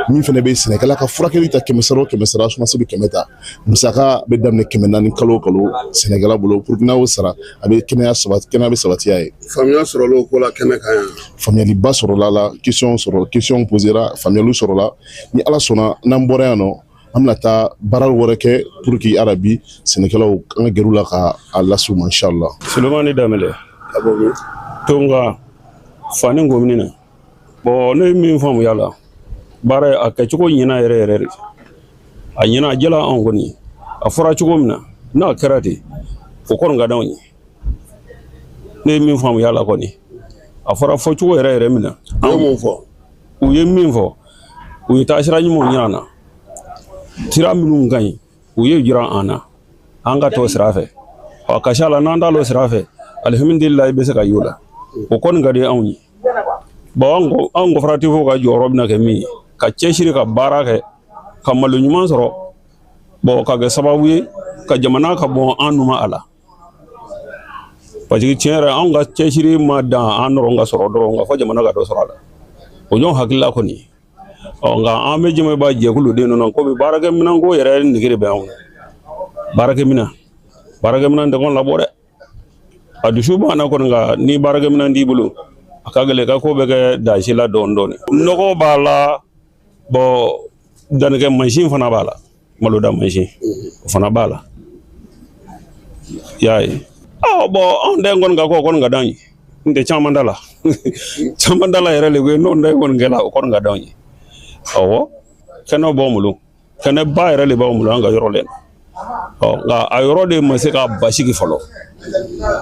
min fɛnɛ bɛ sɛnɛkɛla ka furakɛli ta 100 sara o 100 sara, assurance bɛ 100 ta. Musaka bɛ daminɛ 400 kalo o kalo sɛnɛkɛla bolo, pour que n'a y'o sara, a bɛ kɛnɛya sabati, kɛnɛya bɛ sabati a ye. Faamuya sɔrɔla o ko la kɛnɛ kan yan? Faamuyaliba sɔrɔla la, question sɔrɔ, question posera, faamuyaliw sɔrɔla. Ni Ala sɔnna, n'an bɔra yan nɔ, an bɛna taa baara wɛrɛ kɛ pour que arabi sɛnɛkɛlaw, an ka gɛrɛ u la ka a lase u ma, inshallah. Solomani Danbɛlɛ, Tonga Fani komini na. Bon, ne ye min faamuya la, baara a kɛcogo ɲɛna yɛrɛ yɛrɛ de, a ɲɛna, a jɛla anw kɔni. A fɔra cogo min na, n'a kɛra ten, o kɔni ka d'anw ye. Ne ye min faamuya la kɔni, a fɔra fɔcogo yɛrɛ yɛrɛ min na. U ye mun fɔ? U ye min fɔ, u ye taasira ɲumanw yira an na, sira minnu ka ɲi, u ye jira an na, an ka t'o sira fɛ. Ɔ, ka la n'an t'o sira fɛ, alihamudulila, i bɛ se ka y'o la, o kɔni ka di anw ye. Bon, an coopérative ka jɔyɔrɔ bɛna kɛ min ye, ka cɛsiri, ka baara kɛ, ka malo ɲuman sɔrɔ, bon, ka kɛ sababu ye ka jamana ka bɔ an numa a la, parce que tiɲɛ yɛrɛ, anw ka cɛsiri ma dan an dɔrɔn ka sɔrɔ dɔrɔn, ka fɔ jamana ka dɔ sɔrɔ a la, o ɲɔgɔn hakilila kɔni. Ɔ, nka an bɛ jɛmɛba jɛkulu den ninnu, komi baarakɛminɛnko yɛrɛ nege de bɛ anw na. Baarakɛminɛn tɛ kɔn labɔ dɛ, a dusu b'an na kɔni. Nka ni baarakɛminɛn t'i bolo, a ka gɛlɛn, i ka ko bɛ kɛ dasi la dɔɔni dɔɔni. Nɔgɔ b'a la, bɔn, dannikɛ mansin fana b'a la, maloda mansin o fana b'a la, i y'a ye. Ɔ, bɔn, anw den kɔni ka ko kɔni ka d'anw ye, n tɛ caman da la, caman da la yɛrɛ le koyi. N'o den kɔni kɛla, o kɔni ka d'anw ye. Awɔ, kɛnɛ b'anw bolo, kɛnɛba yɛrɛ de b'anw bolo an ka yɔrɔ le. Ɔ, nka a yɔrɔ de ma se ka basigi fɔlɔ,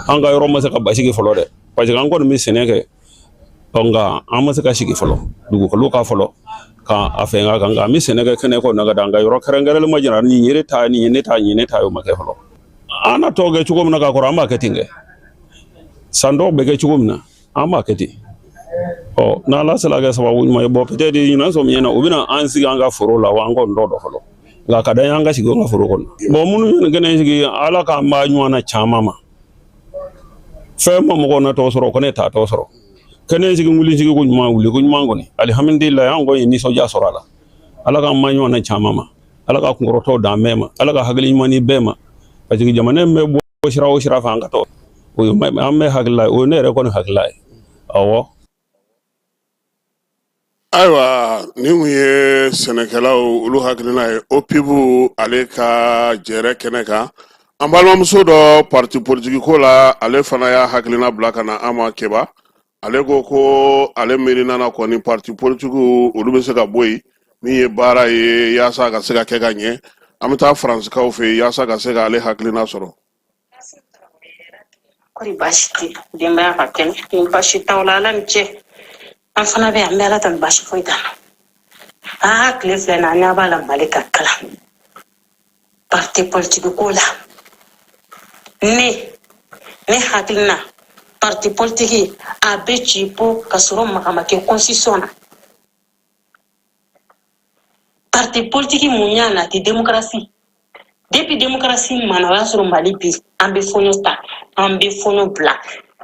an ka yɔrɔ ma se ka basigi fɔlɔ dɛ, parce que an kɔni bɛ sɛnɛ kɛ. Ɔ, nka an ma se ka sigi fɔlɔ dugukolo ka fɔlɔ ka a fɛn ka kan. Nka an bɛ sɛnɛ kɛ kɛnɛ kɔnɔ ka da an ka yɔrɔ kɛrɛnkɛrɛnlen ma jira nin ye ta, nin ye ne ta, nin ye ne ta ye, o ma kɛ fɔlɔ. An na tɔ kɛ cogo min na ka kɔrɔ, an b'a kɛ ten kɛ. San dɔw bɛ kɛ cogo min na, an b'a kɛ ten. Ɔ, n'Ala sera kɛ sababu ɲuman ye, bɔn, peut-être ɲinan sɔmiɲɛ na, u bɛna an sigi an ka foro la wa? An kɔni t'o dɔn fɔlɔ, nka ka d'an ye an ka sigi an ka foro kɔnɔ. Bɔn, minnu ye nin kɛnɛ sigi, Ala k'an b'a ɲɔgɔn na caman ma. Fɛn ma mɔgɔ natɔ sɔrɔ ko ne taatɔ sɔrɔ. Kɛnɛ sigi wuli sigi ko ɲuman wuli ko ɲuman kɔni, alihamdulilayi, an kɔni ye nisɔndiya sɔrɔ a la. Ala k'an ma ɲɔgɔn na caman ma, Ala ka kunkɔrɔtɔw d'an bɛɛ ma, Ala ka hakili ɲuman di bɛɛ ma, parce que jamana in bɛ bɔ sira o sira fɛ, an ka tɔ o ye an bɛɛ hakilila ye, o ye ne yɛrɛ kɔni hakilila ye, awɔ. Ayiwa, nin kun ye sɛnɛkɛlaw olu hakilina ye OPIB ale ka jɛrɛ kɛnɛ kan. An balimamuso dɔ parti politiki ko la, ale fana y'a hakilina bila ka na an ma. Keba, ale ko ko ale miirina na kɔni, parti politikiw olu bɛ se ka bɔ yen, min ye baara ye yaasa ka se ka kɛ ka ɲɛ. An bɛ taa Faransikaw fɛ yen yaasa ka se ka ale hakilina sɔrɔ. Kɔri baasi tɛ, denbaya ka kɛnɛ, ni baasi t'aw la, Ala ni ce. An fana bɛ yan, an bɛ Ala tanu, baasi foyi t'an na. Aa, tile filɛ na, an ɲɛ b'a la Mali ka kalan parti politiki ko la. Ne hakilina, parti politiki a bɛ ci po ka sɔrɔ maga ma kɛ constitution na. Parti politiki mun y'a nati démocratie? Depuis démocratie mana, o y'a sɔrɔ Mali bi an bɛ fɔɲɔ ta, an bɛ fɔɲɔ bila.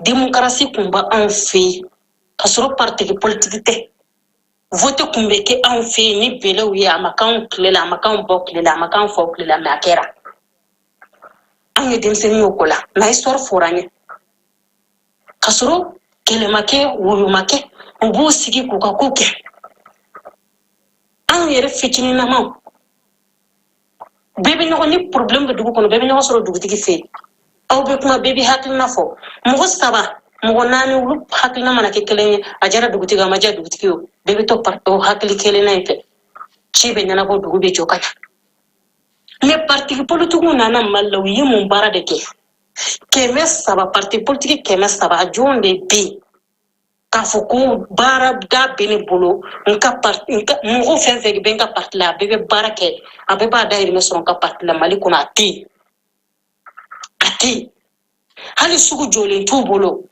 Démocratie kun bɛ anw fɛ yen ka sɔrɔ parti politiki tɛ. Vote kun bɛ kɛ anw fɛ yen ni bɛlɛw ye. A ma k'anw tile la, a ma k'anw baw tile la, a ma k'anw faw tile la, mais a kɛra. Anw ye denmisɛnnin y'o ko la, mais histoire fɔra an ye ka sɔrɔ kɛlɛ ma kɛ, woyo ma kɛ. U b'u sigi k'u ka ko kɛ. Anw yɛrɛ fitininamaw bɛɛ bɛ ɲɔgɔn ni problème bɛ dugu kɔnɔ, bɛɛ bɛ ɲɔgɔn sɔrɔ dugutigi fɛ yen. Aw bɛ kuma, bɛɛ bɛ hakilina fɔ. Mɔgɔ saba, mɔgɔ naani, olu hakilina mana kɛ kelen ye, a diyara dugutigi, a ma diya dugutigi, o bɛɛ bɛ to o hakili kelenna in fɛ. Ci bɛ ɲɛnabɔ, dugu bɛ jɔ ka ɲa. Mais parti politikiw nana Mali la, u ye mun baara de kɛ? 300, parti politiki 300, a jɔn de bɛ yen k'a fɔ ko baarada bɛ ne bolo, n ka parti, n ka mɔgɔ fɛn fɛn bɛ n ka parti la, a bɛɛ bɛ baara kɛ, a bɛɛ b'a dahirimɛ sɔrɔ n ka parti la Mali kɔnɔ? A tɛ yen, a tɛ yen. Hali sugu jɔlen t'u bolo.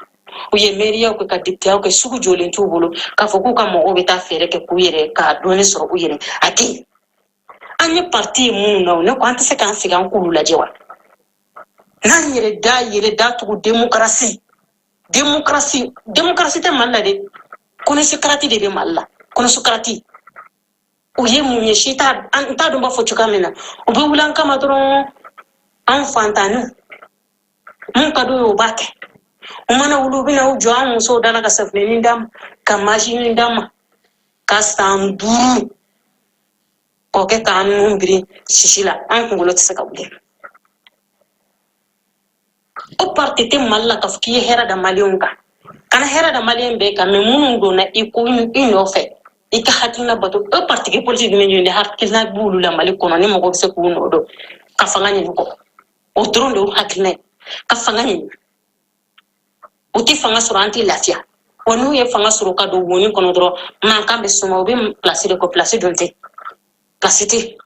U ye mɛriyaw kɛ, ka depiteyaw kɛ, sugu jɔlen t'u bolo k'a fɔ k'u ka mɔgɔw bɛ taa feere kɛ k'u yɛrɛ ka dɔɔni sɔrɔ u yɛrɛ. A tɛ yen. An ye parti ye minnu na, ne ko an tɛ se k'an sigi an k'olu lajɛ wa? N'an yɛrɛ da yɛrɛ da tugu démocratie, démocratie, démocratie tɛ Mali la dɛ. Kɔnɔsikarati de bɛ Mali la. Kɔnɔsikarati o ye mun ye? Si t'a, an t'a dɔn b'a fɔ cogoya min na. U bɛ wuli an kama dɔrɔn, an fantanniw, mun ka d'u ye, u b'a kɛ. U mana wuli, u bɛna u jɔ an musow da la ka safunɛnin d'an ma, ka masinin d'an ma, ka san 5 k'o kɛ k'an nun biri sisi la, an kunkolo tɛ se ka wuli. O parti tɛ Mali la k'a fɔ k'i ye hɛrɛ da maliyɛnw kan. Kana hɛrɛ da maliyɛn bɛɛ kan, mais minnu donna i ko i nɔfɛ, i ka hakilina bato. O parti politique jumɛn ni hakilina b'olu la Mali kɔnɔ ni mɔgɔ bɛ se k'u nɔ don ka fanga ɲini kɔ? O dɔrɔn de y'u hakilina ye, ka fanga ɲini. U tɛ fanga sɔrɔ, an tɛ lafiya. Wa n'u ye fanga sɔrɔ ka don woni kɔnɔ dɔrɔn, mankan bɛ suma. U bɛ pilasi de kɔ, pilasi dun tɛ, pilasi tɛ.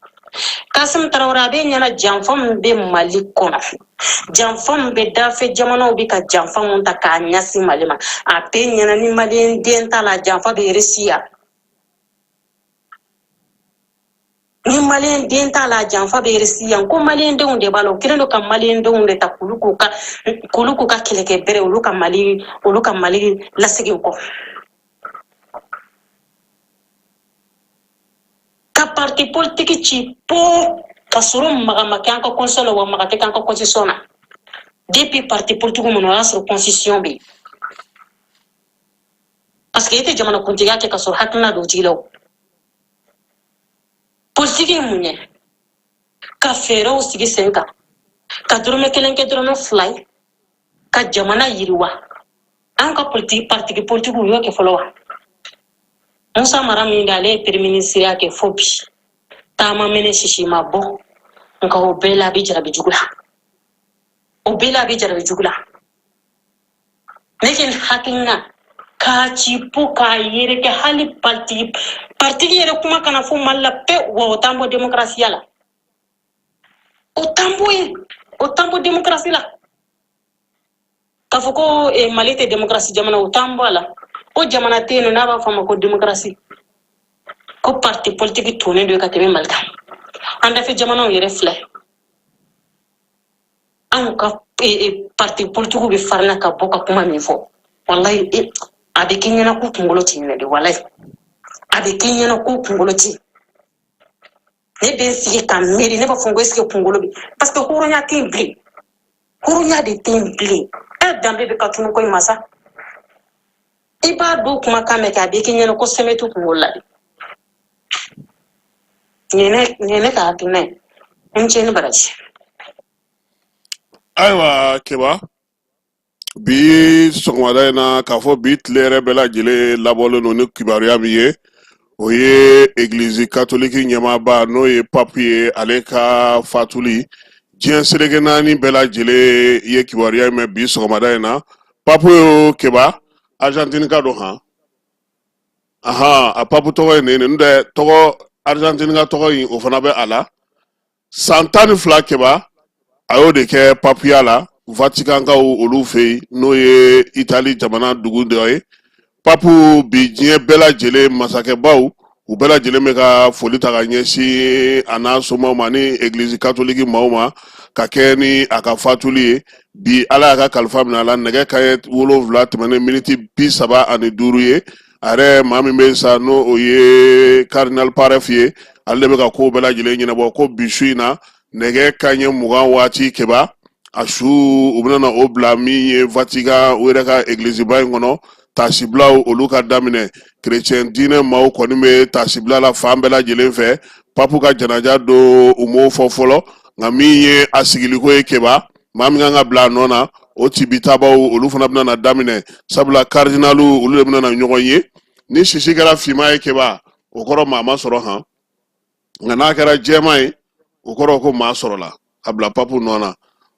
Kasim Tarawele, a bɛ ɲɛna janfa min bɛ Mali kɔnɔ, janfa min bɛ dafɛ jamanaw bɛ ka janfa min ta k'a ɲɛsin Mali ma, a bɛ ɲɛna ni maliyɛn den t'a la, janfa bɛ réussir. Ni maliyɛn den t'a la, janfa bɛ réussir yan. Ko maliyɛn denw de b'a la. U kɛlen don ka maliyɛn denw de ta k'olu k'u ka kɛlɛkɛ bere, olu ka Mali lasegin kɔ. Ka parti politique ci po ka sɔrɔ maga ma kɛ an ka constitution la, wa maga tɛ kɛ an ka constitution na. Depuis parti politique mun, o y'a sɔrɔ constitution bɛ yen, parce que e tɛ jamana kuntigiya kɛ ka sɔrɔ hakilina dɔ t'i la. O politiki ye mun ye? Ka fɛɛrɛw sigi sen kan, ka dɔrɔmɛ kelen kɛ dɔrɔmɛ 2 ye, ka jamana yiriwa. An ka politiki, parti politikiw y'o kɛ fɔlɔ wa? Musa Mara min bɛ, ale ye premier ministre ya kɛ fo bi, taama mɛnɛ sisi ma bɔ, nka o bɛɛ la a bɛ jarabi jugu la, o bɛɛ la a bɛ jarabi jugu la. Ne kɛ hakilina k'a ci po k'a yɛrɛkɛ, hali parti yɛrɛ kuma kana fɔ Mali la pewu. Wa o t'an bɔ démocratie la, o t'an bɔ yen, o t'an bɔ démocratie la. K'a fɔ ko Mali tɛ démocratie jamana, o t'an bɔ a la. O jamana tɛ yen nɔ n'a b'a fɔ a ma ko démocratie, ko parti politique tonnen don ka tɛmɛ Mali kan. An dafɛ jamanaw yɛrɛ filɛ, Anw ka parti politikiw bɛ farina ka bɔ ka kuma min fɔ, walayi, a bɛ k'i ɲɛna k'u kunkolo t'i minɛ de. Walayi, a bɛ k'i ɲɛna k'u kunkolo ti. Ne bɛ n sigi ka miiri, ne b'a fɔ ko est-ce que kunkolo bɛ, parce que hɔrɔnya tɛ yen bilen, hɔrɔnya de tɛ yen bilen. E danbe bɛ ka tunu koyi masa. I b'a dɔw kumakan mɛn kɛ, a bɛ k'i ɲɛna ko sɛmɛ t'u kunkolo la de. Nin ye ne ka hakilina ye. N ce ni baraji. Ayiwa Keba, bi sɔgɔmada in na, k'a fɔ bi tile yɛrɛ bɛɛ lajɛlen labɔlen don ni kibaruya min ye, o ye Egilizi Katoliki ɲɛmaaba, n'o ye papu ye, ale ka fatuli. Diɲɛ seleke naani bɛɛ lajɛlen ye kibaruya in mɛn bi sɔgɔmada in na. Papu ye, Keba, Argentine ka don han. Ahan, a papu tɔgɔ ye nin ye. Nin tɛ tɔgɔ, Argentine ka tɔgɔ in, o fana bɛ a la. San 12, Keba, a y'o de kɛ papuya la Vatikankaw olu fɛ yen, n'o ye Itali jamana dugu dɔ ye. Papu bi, diɲɛ bɛɛ lajɛlen masakɛbaw, u bɛɛ lajɛlen bɛ ka foli ta ka ɲɛsin a n'a somaw ma ni Egilizi Katoliki maaw ma, ka kɛ ni a ka fatuli ye bi. Ala y'a ka kalifa minɛ a la nɛgɛ kanɲɛ 7 tɛmɛnen miniti 35 ye. A yɛrɛ maa min bɛ sa, n'o o ye Cardinal Paref ye, ale de bɛ ka ko bɛɛ lajɛlen ɲɛnabɔ. Ko bi su in na, nɛgɛ kanɲɛ 20 waati, Keba, a su u bɛna na o bila min ye Vatican, u yɛrɛ ka egiliziba in kɔnɔ. Taasibilaw olu ka daminɛ. Kerecɛn diinɛ maaw kɔni bɛ taasibila la fan bɛɛ lajɛlen fɛ. Papu ka janaja don, u m'o fɔ fɔlɔ, nka min ye a sigiliko ye, Keba, maa min kan ka bila a nɔ na, o tibitabaw olu fana bɛna na daminɛ, sabula karidinaliw olu de bɛna na ɲɔgɔn ye. Ni sisi kɛra finman ye, Keba, o kɔrɔ maa ma sɔrɔ han, nka n'a kɛra jɛman ye, o kɔrɔ ko maa sɔrɔla a bila papu nɔ na.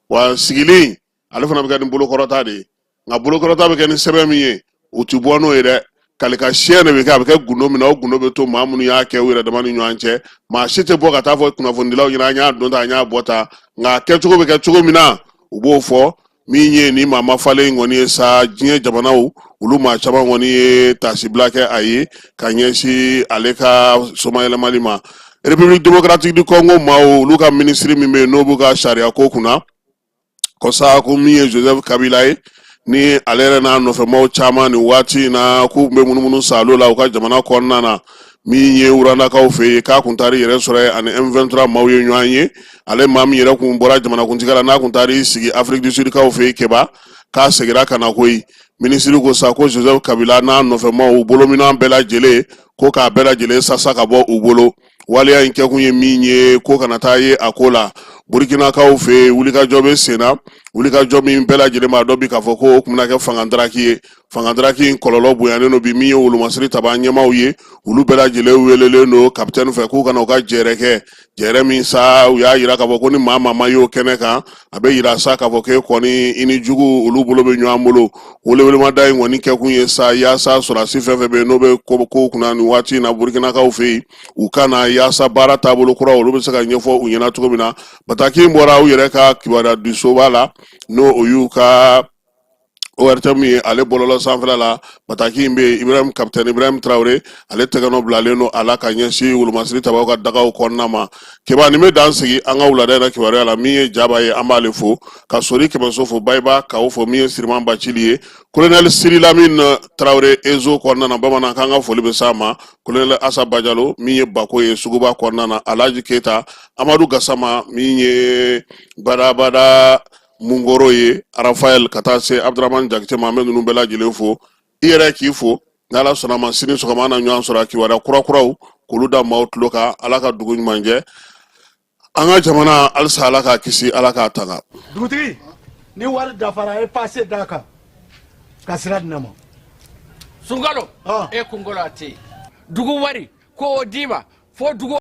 Wa sigili ale fana bɛ kɛ ni bolokɔrɔta de ye, nka bolokɔrɔta bɛ kɛ ni sɛbɛn min ye, o ti bɔ n'o ye dɛ. Kalika siɲɛ de bɛ kɛ, a bɛ kɛ gundo min na, o gundo bɛ to maa minnu y'a kɛ u yɛrɛ dama ni ɲɔgɔn cɛ. Maa si tɛ bɔ ka taa fɔ kunnafonidilaw ɲɛna an y'a don tan, an y'a bɔ tan, nka a kɛcogo bɛ kɛ cogo min na, u b'o fɔ. Min ye ni maa ma falen kɔni ye sa, diɲɛ jamanaw olu maa caman kɔni ye taasibila kɛ a ye ka ɲɛsin ale ka somayɛlɛmali ma. République Démocratique du Congo maaw olu ka minisiri min bɛ yen, n'o b'u ka sariya ko kunna, kɔsa ko min ye Joseph Kabila ye, ni ale yɛrɛ n'a nɔfɛmaw caman nin waati in na k'u bɛ munumunu salo la u ka jamana kɔnɔna na, min ye Rwandakaw fɛ yen, k'a kun taar'i yɛrɛ sɔrɔ yen ani M23 maaw ye ɲɔgɔn ye. Ale maa min yɛrɛ kun bɔra jamanakuntigiya la, n'a kun taar'i sigi Afrique du Sud kaw fɛ yen, Keba, k'a segira ka na koyi. Minisiri ko sa ko Joseph Kabila n'a nɔfɛmaw bolominɛn bɛɛ lajɛlen, ko k'a bɛɛ lajɛlen sasa ka bɔ u bolo. Waleya in kɛkun ye min ye, ko kana taa ye a ko la Burukinakaw fɛ yen. Wulikajɔ bɛ sen na, wulikajɔ min bɛɛ lajɛlen b'a dɔn bi k'a fɔ ko o tun bɛna kɛ fangadaraki ye. Fangadaraki in kɔlɔlɔ bonyanen don bi. Min ye wolomasiri tabaa ɲɛmaaw ye, olu bɛɛ lajɛlen welelen don kapitɛni fɛ k'u ka na u ka jɛrɛ kɛ, jɛrɛ min sa u y'a yira k'a fɔ ko ni maa maa ma y'o kɛnɛ kan, a bɛ yira sa k'a fɔ k'e kɔni i ni jugu olu bolo bɛ ɲɔgɔn bolo. Welewelemada in kɔni kɛkun ye sa yaasa sɔrɔdasi fɛn fɛn bɛ yen, n'o bɛ kow kunna nin waati in na Burukinakaw fɛ yen, u ka na yaasa baara taabolo kura olu bɛ se ka ɲɛfɔ u ɲɛna cogo min na. Bataki in bɔra u yɛrɛ ka kibaruya disoba la, n'o o y'u ka ORTM ye, ale bɔlɔlɔ sanfɛla la. Bataki in bɛ yen, Ibrahim, kapitɛni Ibrahim Traoré, ale tɛgɛnɔ bilalen don a la ka ɲɛsin wolomasiri tabaw ka dagaw kɔnɔna ma. Keba, nin bɛ dan sigi an ka wulada in na kibaruya la. Min ye Jaba ye, an b'ale fo ka Sori Kɛmɛso fo, Bayiba k'aw fo. Min ye Siriman Bacili ye, Kolonɛli Siri Lamine Traoré Ezo kɔnɔna na, bamanan, k'an ka foli bɛ s'a ma. Kolonɛli Asa Bajalo, min ye Bako ye suguba kɔnɔna na, Alhaji Keyita, Amadu Gasama, min ye badabada Mungoro ye, Rafael, ka taa se Abdramani Jakite ma, an bɛ ninnu bɛɛ lajɛlen fo. I yɛrɛ k'i fo. N'Ala sɔnna ma, sini sɔgɔma an na ɲɔgɔn sɔrɔ a kibaruya kurakuraw k'olu da maaw tulo kan. Ala ka dugu ɲuman jɛ, an ka jamana halisa Ala k'a kisi, Ala k'a tanga. Dugutigi, ni wari dafara, a ye pase d'a kan ka sira di ne ma. Sunkalo, e kunkolo a tɛ yen. Dugu wari ko o d'i ma fo dugu.